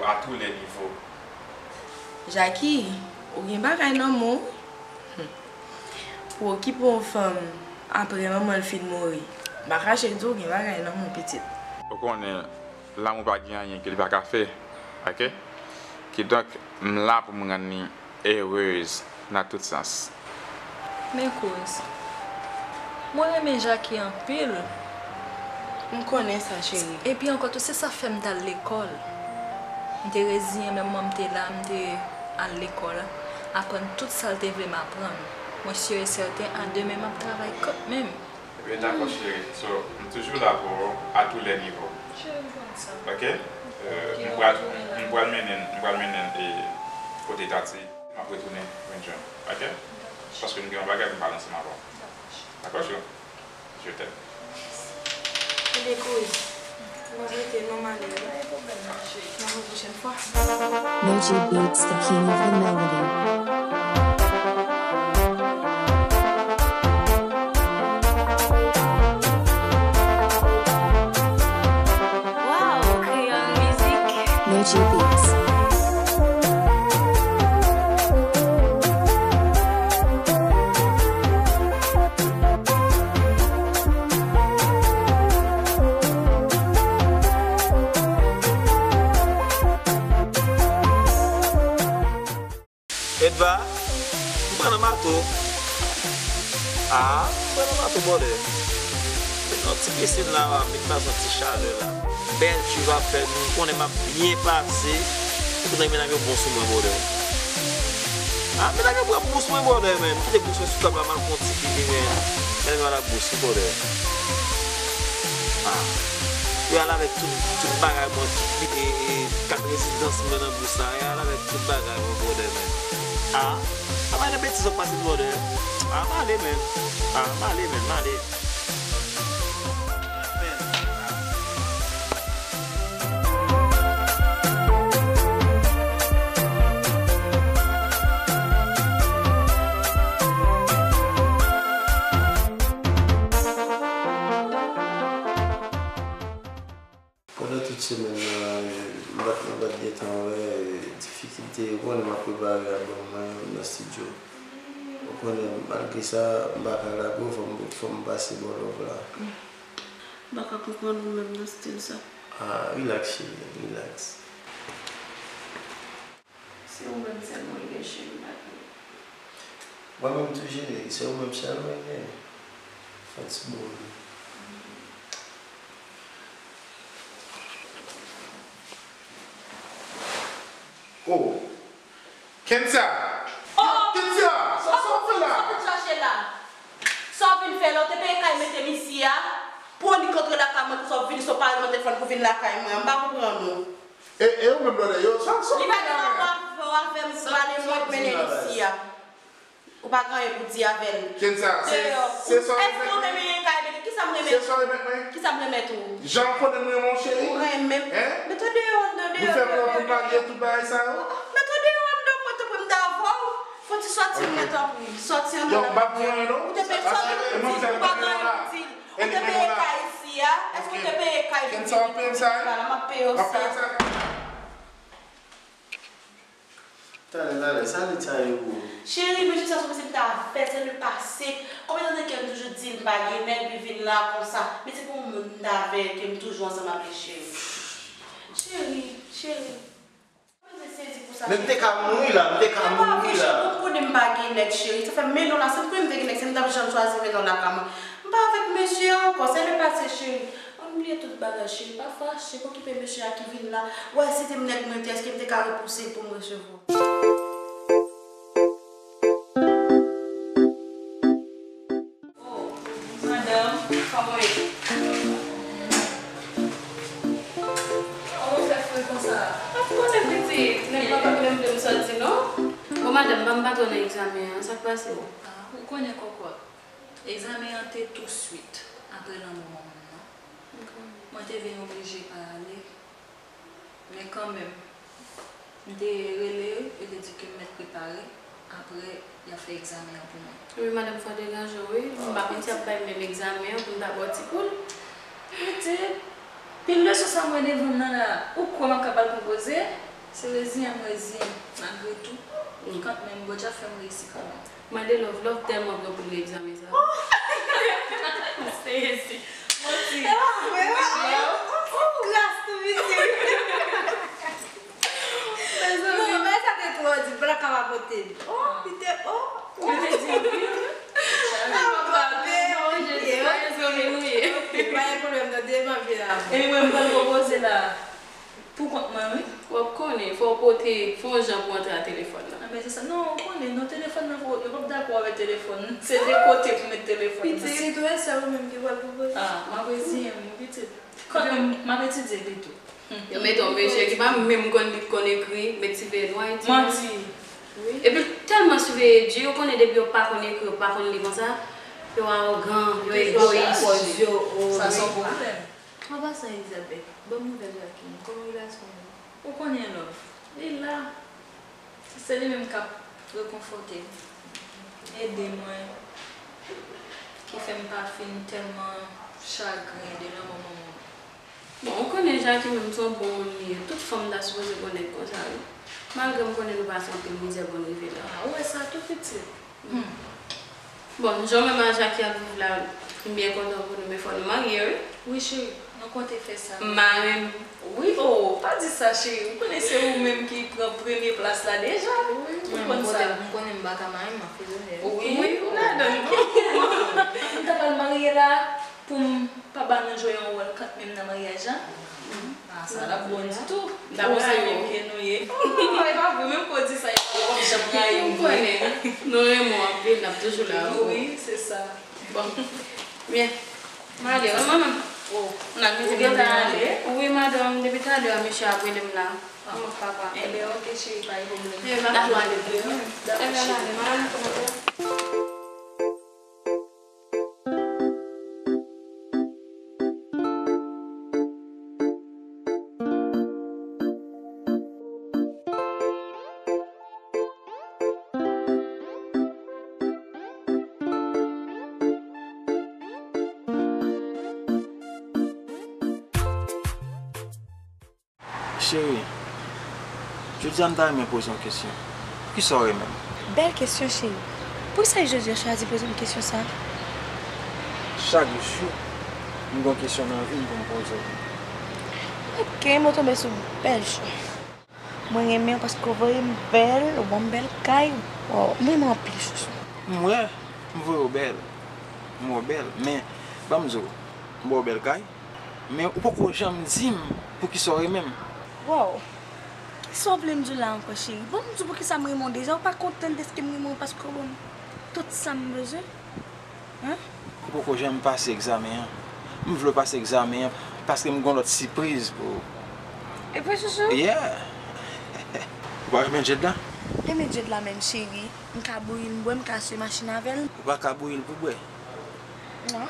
À tous les niveaux. Jackie, ou gen bagay nan men w wi. Pou w okipe yon fanm apre manman l fin mouri, m pa kache di w gen bagay nan men w pitit. Ou konnen lanmou pa gen anyen ke li pa ka fè, ok? Kidonk, m la pou m rann li heureuse dans tout sens. Men kouz. Mwen renmen Jackie anpil. M konnen sa, cheri. Epi ankò tou, se sa fè m t al lekòl. M te reziyen, men manman m te la, m te al lekòl, aprann tout sa l te vle m aprann. Mwen si e sèten, a demen m ap travay kanmenm. Ebyen, dakò, cheri. So, m toujou la pou ou, à tous les niveaux. Cheri, m konn sa. Ok? Euh, m pral, m pral mennen, m pral mennen e kote tati. M ap retounen jwenn John. Ok? Paske m gen yon bagay pou m pale ansanm avè w. Dakò, cheri? Je t'aime. Ebyen, kouz, m ap rete, non, m ale wi. Nan yon pwochèn fwa. Moji Beats, the king of the melody. Wow, Creole Music. Moji Beats. Edva, m pran nan mato. Ah, m pran nan mato, brother. Met yon ti pisin la, m pa santi chalè la. Bèl ti va fè nou, konnen m ap byen pase. Ou konnen medam yo bon sou mwen, brother. Ah, medam yo pran bon sou mwen, brother, men. M kite bous mwen sou tab la, m al pran ti figi, men. Medam yo al ak bous, brother. Ah. Yo al avèk tout, tout bagay mwen, tout e, e, kat rezidans mwen nan bous la. Yo al avèk tout bagay mwen, brother, men. Ah. Apa nan betiz w ap pase, brother. Ah, m ale, men. Ah, m ale, men, m ale. Pandan tout semèn nan, m pa t, m pa t gentan wè difikilte. Ou konnen m ap prepare album mwen nan estidyo. Ou konnen, malgre sa, m pa ka lage w, fò m, fò m pase ba w love la. M pa ka konprann ou menm nan stil sa. Ah, relax, cheri, relax. Se ou menm sèlman m gen, cheri, m pa gen. Mwen menm tou, cheri, se ou menm sèlman m gen. Fè ti bo wi. Oh! Kenza! Oh! Kenza! Sa, sa w fè la? Sa w vin chache la? Sa w vin fè la? Ou te peye kay mete m isi a? Pou w annik antre lakay mwen, pou sa w vin, sa w pa rele m nan telefòn pou w vin lakay mwen. M pa konprann ou. E, e ou menm, brother, yo, sa, sa w Li pa fè gen la? Rapò avè w, avè m, ou prale mwen, ou mennen m isi a. Ou pa gen anyen pou di avè l. Kenza, se, Deyò. se sa w Èske ou remèt mwen? menm menm kay mete? Kisa m Se remèt? sa w remèt mwen? Kisa m remèt ou? Jan w konnen m renmen w, cheri? Ou renmen m. Hein? Mete w deyò, deyò, Ou fè deyò, pran pou deyò, marye deyò. Tout bagay sa yo? Mete w deyò anndan mwen, tanpri m ta avè w. Fò ti sòti m mwen, tanpri. Sòti anndan. Yo, m pa pou anyen non. Ou te fè sa, ou te di, ou pa gen anyen pou di l. Ou te peye kay isi a? Èske ou te peye kay pou Kenza w ap peye m sa, wi? Vwala, m ap peye w W ap peye sa. Sa? Talè, talè, sa nèg sa yo pou ou? Cheri, men jis sa sou se m ta fè, se le pase. Konbyen tan ke m toujou di l m pa gen nèg, li vin la konsa. Men se pou yon moun m ta avè ke m toujou ansanm avè l, cheri. Cheri, cheri. Mwen te sezi pou sa. Men m te ka mouri la, m te ka mouri la. Bon, konnen m pa gen nèg, cheri. Sa fè men non la, si m konnen m te gen nèg, se m t ap janm chwazi mennen w lakay mwen. M pa avèk mesye a ankò, se le pase, cheri. Ann bliye tout bagay, cheri. Pa fache, pa okipe mesye a ki vin la. Wè, si se te m nèg mwen te, èske m te ka repouse l pou m resevwa? Oh, madanm, kòman w ye? Kòman w fè fre konsa? M ap konnen pitit, nèg la pa menm vle m sòti non. Bon, madanm, m pa twò nan egzamen an, sa k pase w? Ah, ou konnen kòkòt. Egzamen an te touswit apre lanmò manman m nan. Mwen te vin oblije pa ale. Men kanmenm, m te rele yo, yo te di ke m mèt prepare, apre y ap fè egzamen an pou mwen. Wi, madanm, fò deranje w, wi. M pa konn si y ap bay menm egzamen an pou m ta ba w ti kou l. Pitit, pil leson sa m wè devan m nan la, ou kwè m ap kapab konpoze? Se reziyen m reziyen m, malgre tou. Kantmenm, Bondye ap fè m reyisi kanmenm. Mande Love, Love tèlman pran pou l nan egzamen sa. Se resi. Manti. Klas tou piti. Mezanmi, men sa te twò di, blak ap apote. Oh, pite, oh. Mwen te di, wi. Pa gen pwoblèm, tande, m ap vin la. Epi mwen, m pral pwopoze la. Pou kont mwen, wi. W ap konnen, fò w pote, fò w jan pou antre a telefòn nan. Anben, se sa. Non, ou konnen, non, telefòn nan, yo p ap dakò avèk telefòn. Se de kote pou met telefòn nan. Pitit, ou e sè ou menm ki pral pwopoze. Ah, m ap reziyen m, wi, pitit. Kanmenm, m ap etidye pito. Yo mete yon mesye ki pa menm konn li, konn ekri, met ti veye nwa, ti. Manti. Wi. Epi tèlman siveye di, yo konnen depi yo pa konn ekri, yo pa konn li konsa, yo awogan, yo egoyis. Sa se yon pwoblèm. An pasan, Elizabeth, ban m nouvèl Jacqueline. Kòman relasyon yo? Ou konnen, Love. Li la. Se li menm k ap rekonfòte m, ede mwen, ki fè m pa fin tèlman chagren de lanmò manman m. Bon, ou konnen Jacqueline menm se yon bon moun li ye. Tout fanm ta sipoze konnen konsa, wi. Malgre m konnen nou pase anpil mizè pou n rive la. Ah, ou wè sa tou, pitit? Hmm. Bon, jan mwen ak Jackie ap viv la, m byen kontan pou nou, men fò nou marye, wi. Wi, cheri, nou konte fè sa. M mare nou. Wi, oh, pa di sa, cheri. Ou konnen se ou menm ki pran premye plas la deja. Wi, ou konn sa. M konnen m pa ka marye, m ap fè zonè. Wi, ou ladan l. M ta pral marye la pou m pa ba nou jwe yon wòl kantmenm nan maryaj la. Ah, sa l ap bon ditou. Bon, se menm ke nou ye. Oh, e pa vre, menm ke w di sa, e pa w ap janm rayi m. M konnen. Nou renmen w anpil, n ap toujou la, wi. Wi, se sa. Bon. Byen. M ale, wi, manman. Oh. N ap mete bagay yo. Ou gentan ale? Wi, madanm, depi talè a, misye ap rele m la. Ah. Mwen papa. Enben, oke, cheri, pa gen pwoblèm. Enben, n ap ale. Enben, n ale, madanm, kòman w ye? Cheri, jodi a m ta renmen poze w yon kesyon. Poukisa w renmen m? Bèl kesyon, cheri. Poukisa jodi a w chwazi poze m kesyon sa a? Chak jou, m gen yon kesyon nan vi m pou m poze w. Oke, mwen tonbe sou bèl chwa. Mwen renmen w paske w voye m bèl, ou ban m bèl kay. Waw, m renmen w anpil, chouchou. M wè, m voye w bèl. M wè w bèl, men, ban m di w, m ba w bèl kay. Men ou poko janm di m poukisa w renmen m. Waw! Kisa w vle m di w la ankò, cheri? Bon, m di w poukisa m renmen w deja. Ou pa kontan dèske m renmen w paske w ban m tout sa m bezwen? Hen? Ou poko janm pase egzamen an. M vle w pase egzamen an paske m gen yon lòt sipriz pou ou. E vre, chouchou? Yeah! Ou pa renmen Jade la? Renmen Jade la menm, cheri. M ka bouyi l, m bwè, m ka swe machin avè l. Ou pa ka bouyi l pou bwè? Non.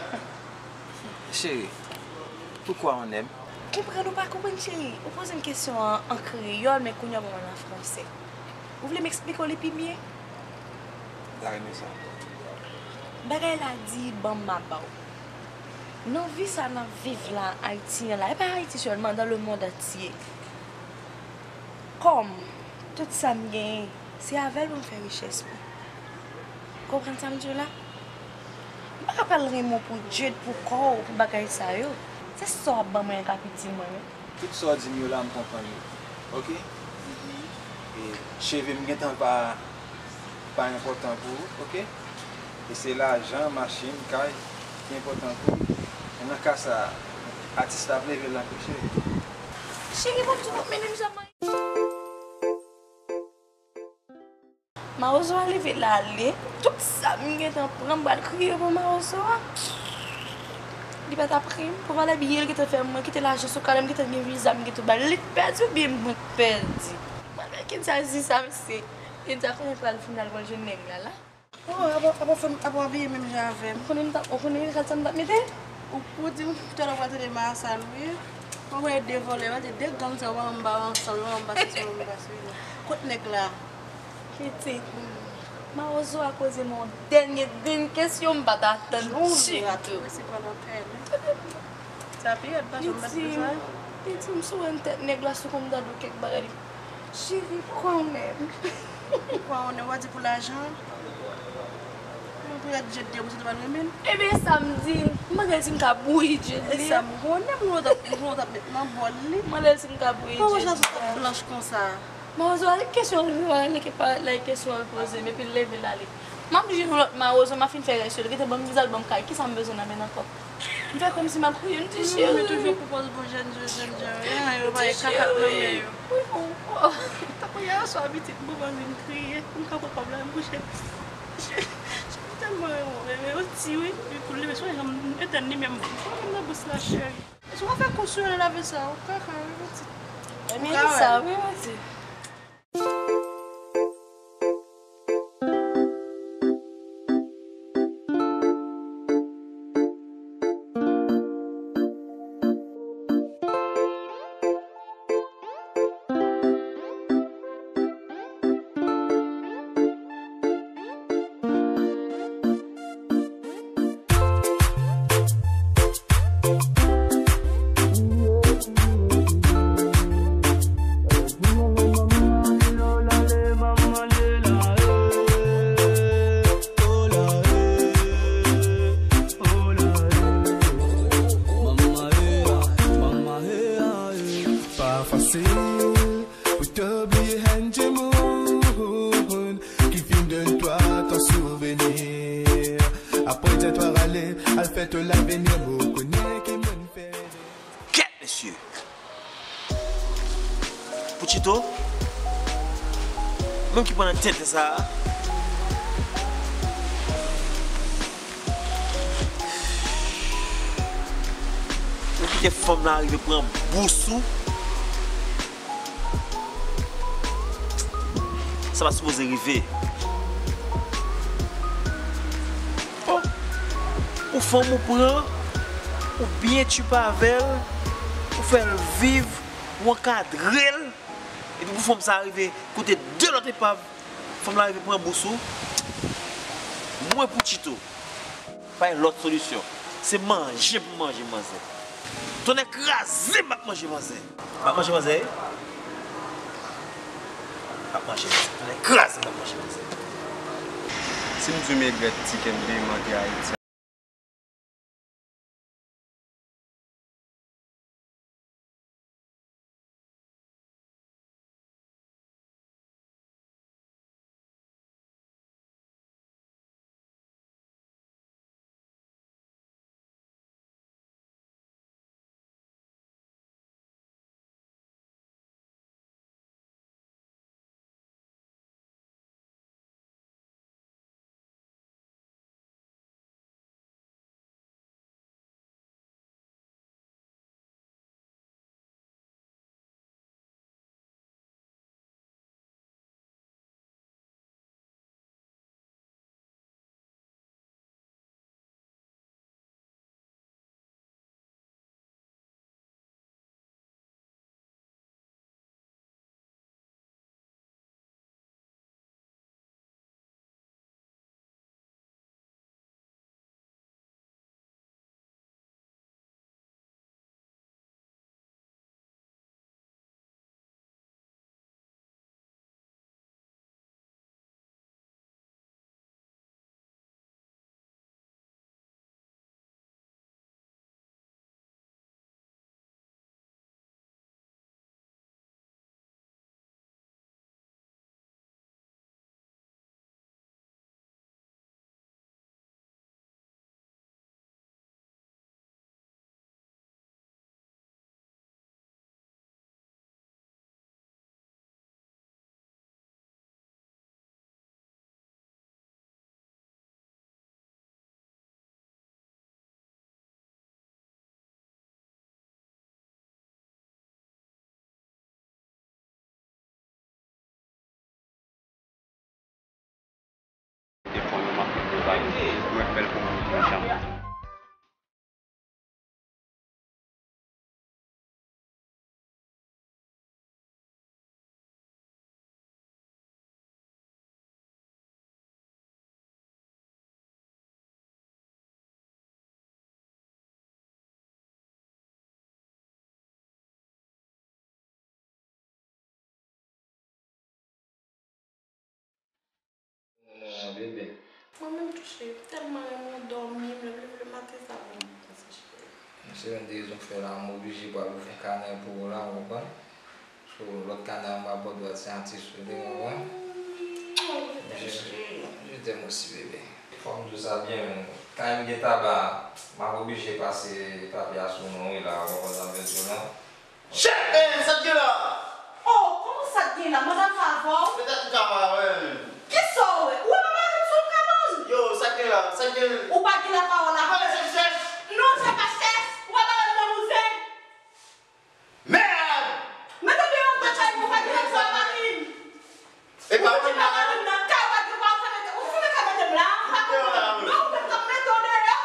Cheri, pourquoi on aime? Konprann ou pa konprann, cheri. Ou poze m kesyon an an kreyòl, men kounye a w ban mwen l an fransè. Ou vle m eksplike w li pi byen? M ta renmen sa. Bagay la di, ban m ma ba w. Nan vi sa n ap viv la, Ayiti an la, e pa Ayiti sèlman, dans le monde entier. Kòm tout sa m genyen, se avè l pou m fè richès mwen. Konprann sa m di w la? M pa ka pral renmen w pou Jade, pou kò w, pou bagay sa yo. Se sa w ap ban mwen an k ap itil mwen, wi. Tout sa w di m yo la, m konprann yo. Oke? E cheve m gentan pa, pa enpòtan pou ou, oke? E se lajan, machin, kay ki enpòtan pou ou. E nan ka sa a, atis la ap leve l anpeche. Cheri, bon, ou pa mennen m jan m Mawozo a leve l ale, tout sa m gentan pran, m pral kriye pou Mawozo a. Li pa t ap ri m, pou valè biye l gentan fè mwen kite lajan sou kale, m gentan gen viza, m gentan ba l, li pèdi oubyen mwen k pèdi? M pral fè Kenza di sa, mesye. Kenza konnen pral final, pral jwenn nèg la la. Oh, apa, apa fè m, apa w abiye menm jan avè m? Ou konnen m t ap, ou konnen rad sa m t ap mete? Ou, ou di m talè w pral tande Marsa Lwi. Ou wè de vòlè, w di de gang sa yo, w anba ansanm, w anba sesi, w anba sela. Kot nèg la? Pitit, Mawozo a koze m yon dènye grenn kesyon m pa t atann ditou. Sa pi rèd pase m pa t bezwen. Li di m, li di m si w wè m tèt nèg la sou kò m ta di w kèk bagay. Cheri, pran w menm. Pran w menm, w a di pou lajan. Mwen pou y ap Djed li, mwen se te pa l renmen l. Ebyen, sa m di, m pa gen si m ka bouyi Djed li. E sa m konnen, m konnen w t ap, m konnen w t ap met nan bòl li. M mande l si m ka bouyi Djed li. Kòman w chans w t ap blanch konsa? Mawozo, kesyon l, kesyon l poze m, epi l leve l ale. M ap jwenn yon lòt mawozo, m ap fin fè rès yo. Li gentan ban m dizalbòm kay, kisa m bezwen nan men l ankò? M fè kòmsi m ap kriye, m di, cheri. Mwen toujou pwopòze pou jèn, jèn, jèn, jèn, yo pa gen kaka nan men yo. Wi, poukò? Tankou yè swa pitit, m poko vin kriye, m ka pran kòb la, m kouche. M tèlman renmen yon ti, wi. Epi pou l leve, sou jan m etèn limyè, m fè m nan bous la, cheri. Si w ap fè kou sou yo nan lave sa, ou kaka, wi, pitit. Ebyen, li sa, wi, pitit. Pa fasil pou te bliye henn timoun ki fin donn twa ton souvenir. Apre tèt ou rale, al fè ton lavenir, ou konnen ki moun fè. Kèt mesye! Pouchito? Menm ki pran nan tenten sa a? Ou kite fanm nan rive pran bous ou? Sa pa sipoze rive. Oh! Ou fanm ou pran, ou byen tchipa avè l, ou fè l viv, ou ankadre l, epi pou fanm sa a rive kote de lòt epav, fanm la rive pran bous ou. Mwen Pouchito. Pa gen lòt solisyon. Se manje pou m manje manzè. Tonnè kraze m, m ap manje manzè. M ap manje manzè wi. M ap manje manzè. Tonnè kraze m, m ap manje manzè. Si m di w m regrèt ti ke m te mande Ayiti. Bebe. Mwen menm tou cheri, m tèlman renmen w dòmi, m leve leve maten sa pou m panse cheri. Se youn de rezon k fè la, m oblije pral ouvri kanè pou ou la, ou konprann? So, lòt kanè an m ap ba w dwat siyati sou li, ou konprann? Je, je t'aime aussi, bebe. Fò m di w sa byen, men kay m gen taba, m ap oblije pase papye a sou non wi la, ou konprann sa m vle di w la? Chè, eh, sa k gen la? Oh, kòman sa k gen la? Madanm pa avè w? Petèt m ka pa wè, men. Kisa w wè? Ou wè pa mari m sou yon kabann? Yo, sa k gen la? Sa k gen? Ou pa gen lapawòl la. Pale se chèf. Non, se pa chèf. Ou pa pale m nan bouzen. Mèd! Mete deyò m nan kay mwen, ou pa gen lapawòl mari m. E pa ou ki pa mari m nan kay, ou pa gen dwa fèmen, ou fèmen kay mete m la, ou pa konprann. Non, ou menm k ap mete w deyò.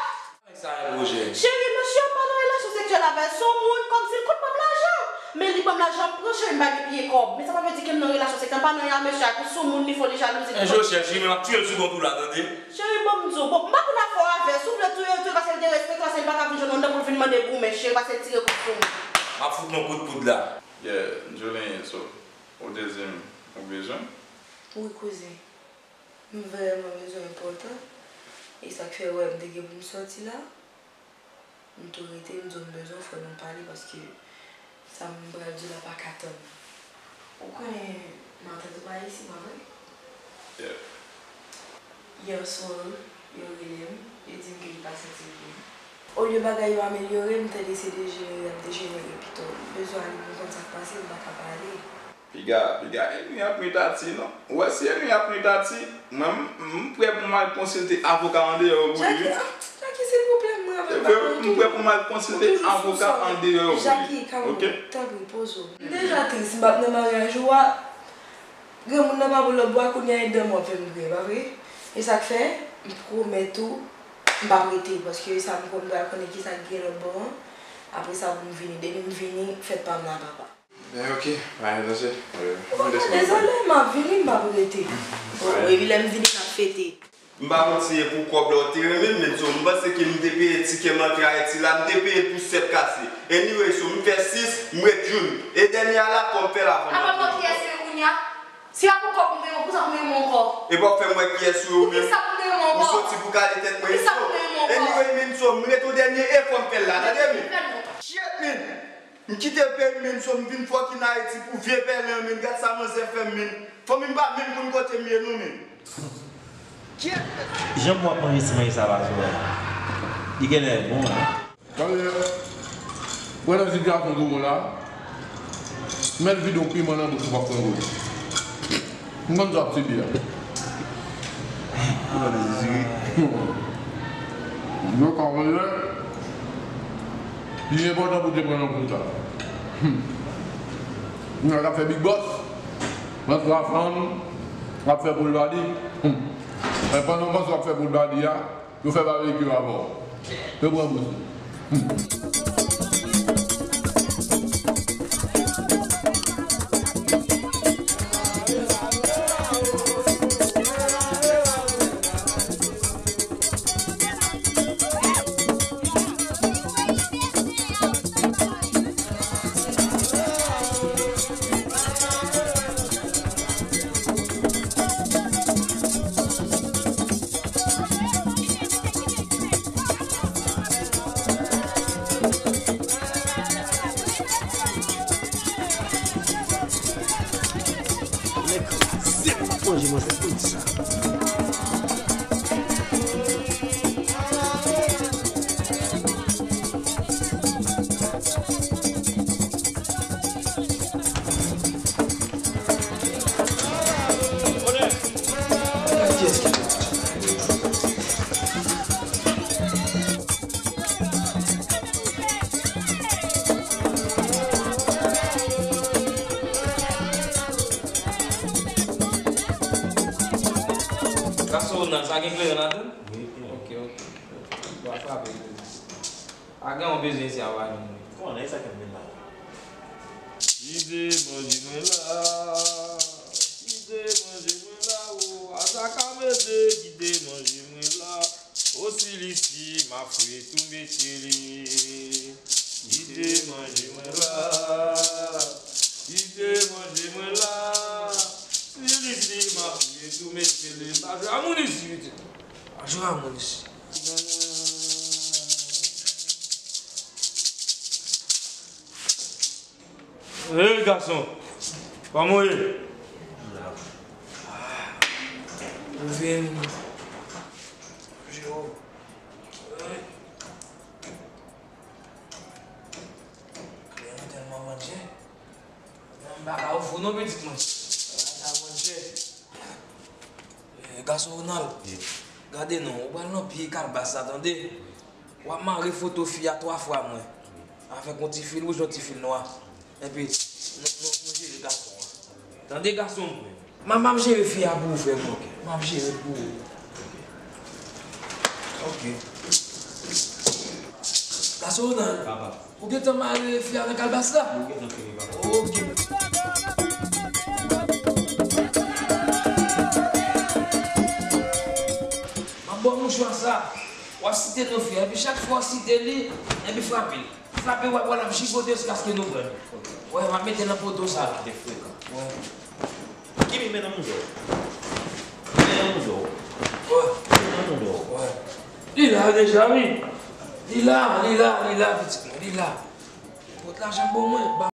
Sa e pwojè. Cheri, mesye an pa nan relasyon seksyèl avè l, se yon moun kòmsi l konn ban m lajan. Men li ban m lajan, m pran cheri, m pa gen pye kòb. Men sa pa vle di ke m nan relasyon seksyèl, m pa nan yon mesye a, tou sou moun, li fò, li jalouzi. Enjè w chèche, men m ap tiye l sou kont ou la, tande. Cheri, ban m di w, bon, m pa konn afè w avè l, si w vle touye l, touye l, paske l derespekte w, paske l pa ka vin jwenn ou anndan pou l vin mande goumen, cheri, paske l tire kout sou mwen. M ap fout nou kout poud la. Yeah, Jolene, so, ou te di m ou bezwen m? Wi, kouzen. M vrèman bezwen enpòtan. E sa k fè, wè, m te gen pou m sòti la. M tou rete, m di w m bezwen w, fò nou pale, paske sa m pral di w la pa ka tann. Ou konnen matant ou pa isit, pa vre? Yeah. Yè swa, yo rele m, yo di m ke li pa santi l byen. Olye bagay yo amelyore, m tande se dejenere y ap dejenere pito. M bezwen ale pou m konn sa k pase, m pa ka pale. Piga, piga, Henry ap nwi Tati, non. Ou wè, si Henry ap nwi Tati, mwen, m, m prè pou m al konsilte avoka andeyò pou li, wi. Jackie, ah, Jackie, silvouplè, mwen avè w pa konn tou. M prè pou m al konsilte avoka andeyò pou li. Jackie, kalme w, tanpri, poze w. M deja tris, m p ap nan maryaj ou a. Granmoun nan pa pou lòt bwa, kounye a e dan m w ap fè m kriye, pa vre? E sa k fè, m pwomèt ou, m p ap rete, paske sa m kwè m pral konnen kisa k gen lòt bò an. Apre sa, pou m vini, depi m vini, fèt pa m la, papa. Ben, ok, pa gen danje. Ou pa pran dezole, m ap vini, m p ap rete. Bon, epi lè m vini, n ap fete. M pa konn si e pou kòb la ou te renmen m, men so, m panse ke m te peye tikè m antre Ayiti la, m te peye l pou sèt kase. Anyway, so, m fè sis, m ret youn. E dènye a la, kòb fè la vann. Apa m wè kiyès ou ye kounye a? Si a pou kòb m te renmen w, poukisa m te renmen w ankò? E pa w fè m wè kiyès ou ye ou menm? Poukisa m te renmen w ankò? Ou soti pou kale tèt mwen, so. Poukisa m te renmen w ankò? Anyway, men so, m ret o dènye efò m fè l la, tande men. Fè l non. Shit, men. M kite peyi m, men so m vin fucking Ayiti pou vye pèlen, men gad sa manzè fè m, men. Fanmi m pa menm konn kote m ye non, men. Jan w ap manje ti manje sa pa sou wè. Li genlè bon, wi. Tande, wè nan sitiyasyon nou ye la, mèt vide yon piman nan bouch ou p ap pran gou. M konn sa ap sibi a. Ou pa dezespere. Yo ka wè, li enpòtan pou te pran nan kou sa. Nèg ap fè big boss, François Fanm ap fè poul badi. Men pandan François ap fè poul badi a, yo fè babekyou avè w. Yo pran bous ou. Nèg kraze m ap manje, mwen se konn sa. Gason, sa gen kleren ladan l? Wi, wi. Ok, ok. Bon, frape kleren. Pa gen yon bezwen isi a pa jwenn mwen. Kòman e sa k ap vin la? Kite manje mwen la. Kite manje mwen la, o. Asa ka mete, kite manje mwen la. O si li si, m ap fwe tou mete li. Kite manje mwen la. Kite manje mwen la. Si li si, m ap fwe Sou mesye li, pa jwe a moun isi, pitit. Pa jwe a moun isi. Hey, gason. Kòman w ye? Ou vin. Kleren tèlman manje. M pa ka ofri w non, pitit mwen. Sa manje. Eh, gason Ronald, gade non, ou pral nan pye kalbas la, tande? W ap mare foto fi a twa fwa mwen. Avèk yon ti fil wouj, yon ti fil nwa. Epi, nou, nou, nou jere gason an. Tande, gason mwen. M ap, m ap jere fi a pou ou, frè mwen, ok? M ap jere l pou ou. Ok. Gason Ronald. Papa. Ou gentan mare fi a nan kalbas la? Ou gentan fini, papa. Ok. M ap ba w mouchwa sa. W ap site non fi a. Epi chak fwa w site li, epi frape l. Frape, w ap wè l ap jigote jiskaske nou pran l. Wè, m ap mete l nan poto sa la. Te frekan. Wè. Kimi, men nan mouda w. Men nan mouda w. Wè. Men nan mouda w. Wè. Li la deja, wi. Li la, li la, li la, pitit mwen, li la. Pot lajan m ban mwen.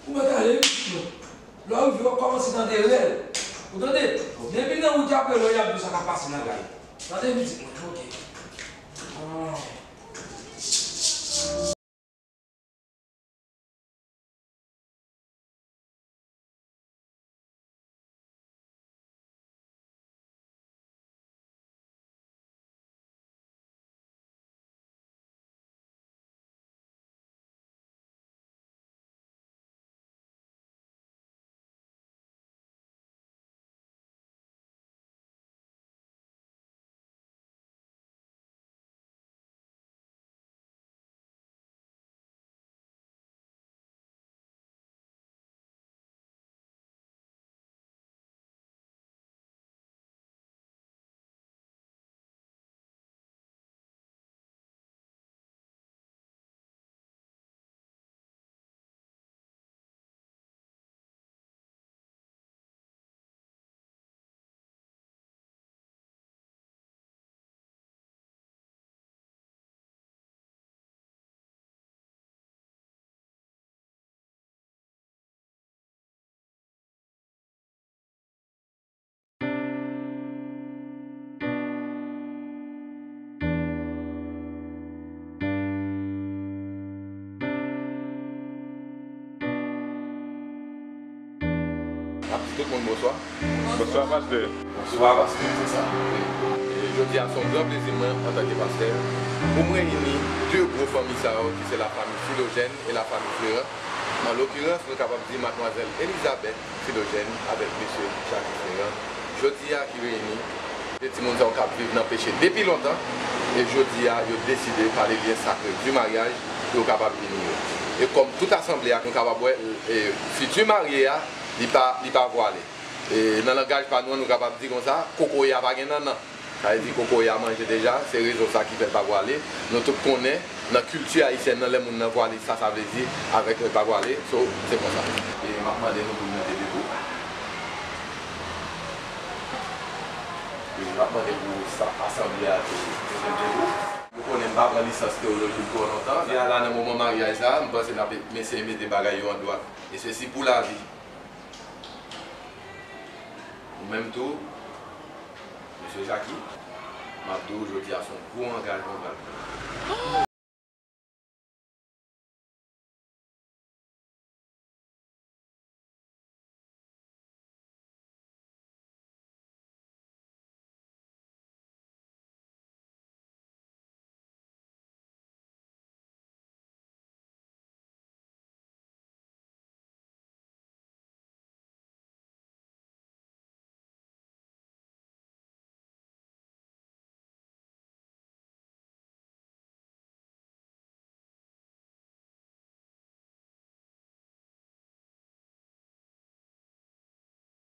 Ou mèt ale, wi, pitit mwen. Lè w rive, w ap kòmanse tande rèl. Ou tande? Depi nan wout y ap rele w, y ap di w sa k ap pase nan kay. Tande, pitit mwen, ok. Ah. Tout moun, bonswa. Bonswa, pastè. Bonswa, pastè. Se sa. E jodi a, se yon gran plezi mwen, antanke pastè, pou m reyini de gwo fanmi sa yo, ki se lafanmi Philogène e lafanmi Fleurant. An lokirans, nou kapab di madmwazèl Elizabeth Philogène avèk mesye Jackie Fleurant. Jodi a, ki reyini de timoun sa yo k ap viv nan peche depi lontan, e jodi a, yo deside pale lyen sakre di maryaj pou yo kapab ini yo. E kòm tout asanble a, nou kapab wè, e, fiti marye a, li pa, li pa vwale. E, nan langaj pa nou an, nou kapab di konsa, kokoye a pa gen nannan. Sa vle di kokoye a manje deja, se rezon sa ki fè l pa vwale. Nou tout konnen, nan kilti ayisyèn nan, lè moun nan vwale, sa sa vle di avèk lè l pa vwale. So, se konsa. E m ap mande nou pou n mete debou. E m ap mande pou sa asanble a tou mete l debou. Ou konnen m pa pran lisans teyoloji twò lontan. Jodi a la, nan moman maryaj sa, m panse n ap eseye mete bagay yo an dwat. E sesi pou lavi. Ou menm tou, mesye Jackie, m ap di w jodi a se yon gwo angajman w pral pran.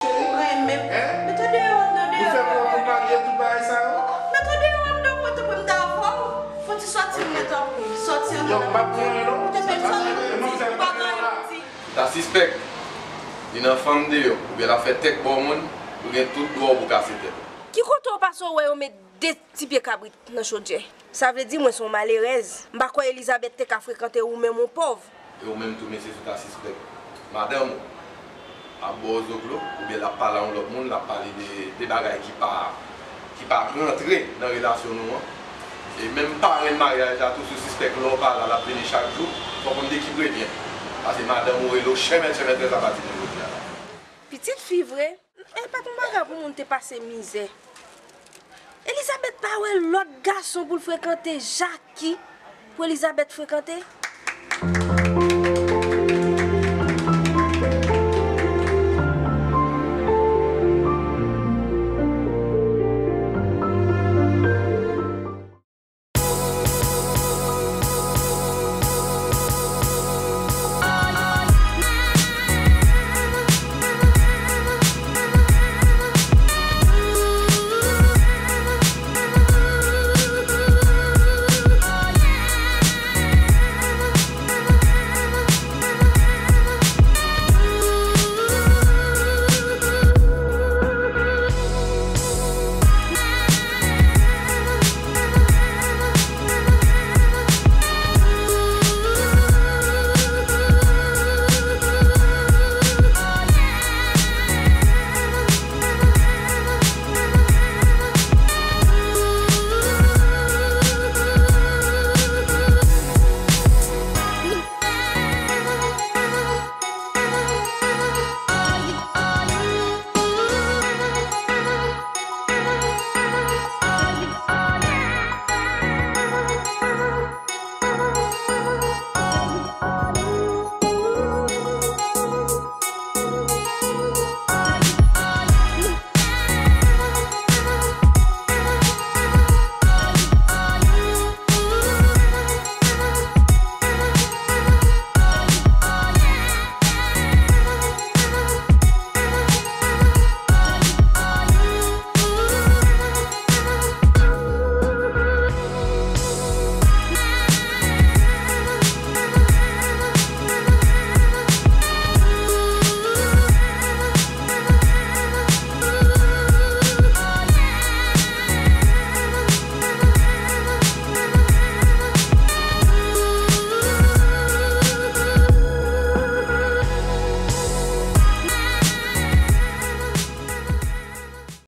Ou renmen. Mete deyò anndan, deyò anndan. Ou fè kòman pou malye tout bagay sa yo? Mete deyò anndan, mwen tanpri m ta avè w. Fò ti sòti mwen tanpri. Sòti anndan. Yo, m p ap pran non. Ou te fè sòti, ou pa gen anyen pou di. Ta sispèk li nan fanm deyò, oubyen l ap fè tèk ba w moun, ou gen tout dwa w pou kase tèt ou. Ki kote w pase w wè yo met de ti pye kabrit nan chodyè? Sa vle di mwen se yon malerèz. M pa kwè Elizabeth te ka frekante ou menm yon pòv. E ou menm tou mesye si w ta sispèk madanm ou ap ba w zoklo, oubyen l ap pale a yon lòt moun, l ap pale de, de bagay ki pa, ki pa rantre nan relasyon nou an. E menm parenn maryaj la tou, si w sispèk lè w pa la, l ap vini chak jou, fò w konn dekipre byen. Paske madanm ou rele w chè mèt, chè mètrès apati de jodi a la. Pitit fi vre. E pa t yon bagay pou moun te pase mizè. Elizabeth pa wè lòt gason pou l frekante, Jackie pou Elizabeth frekante.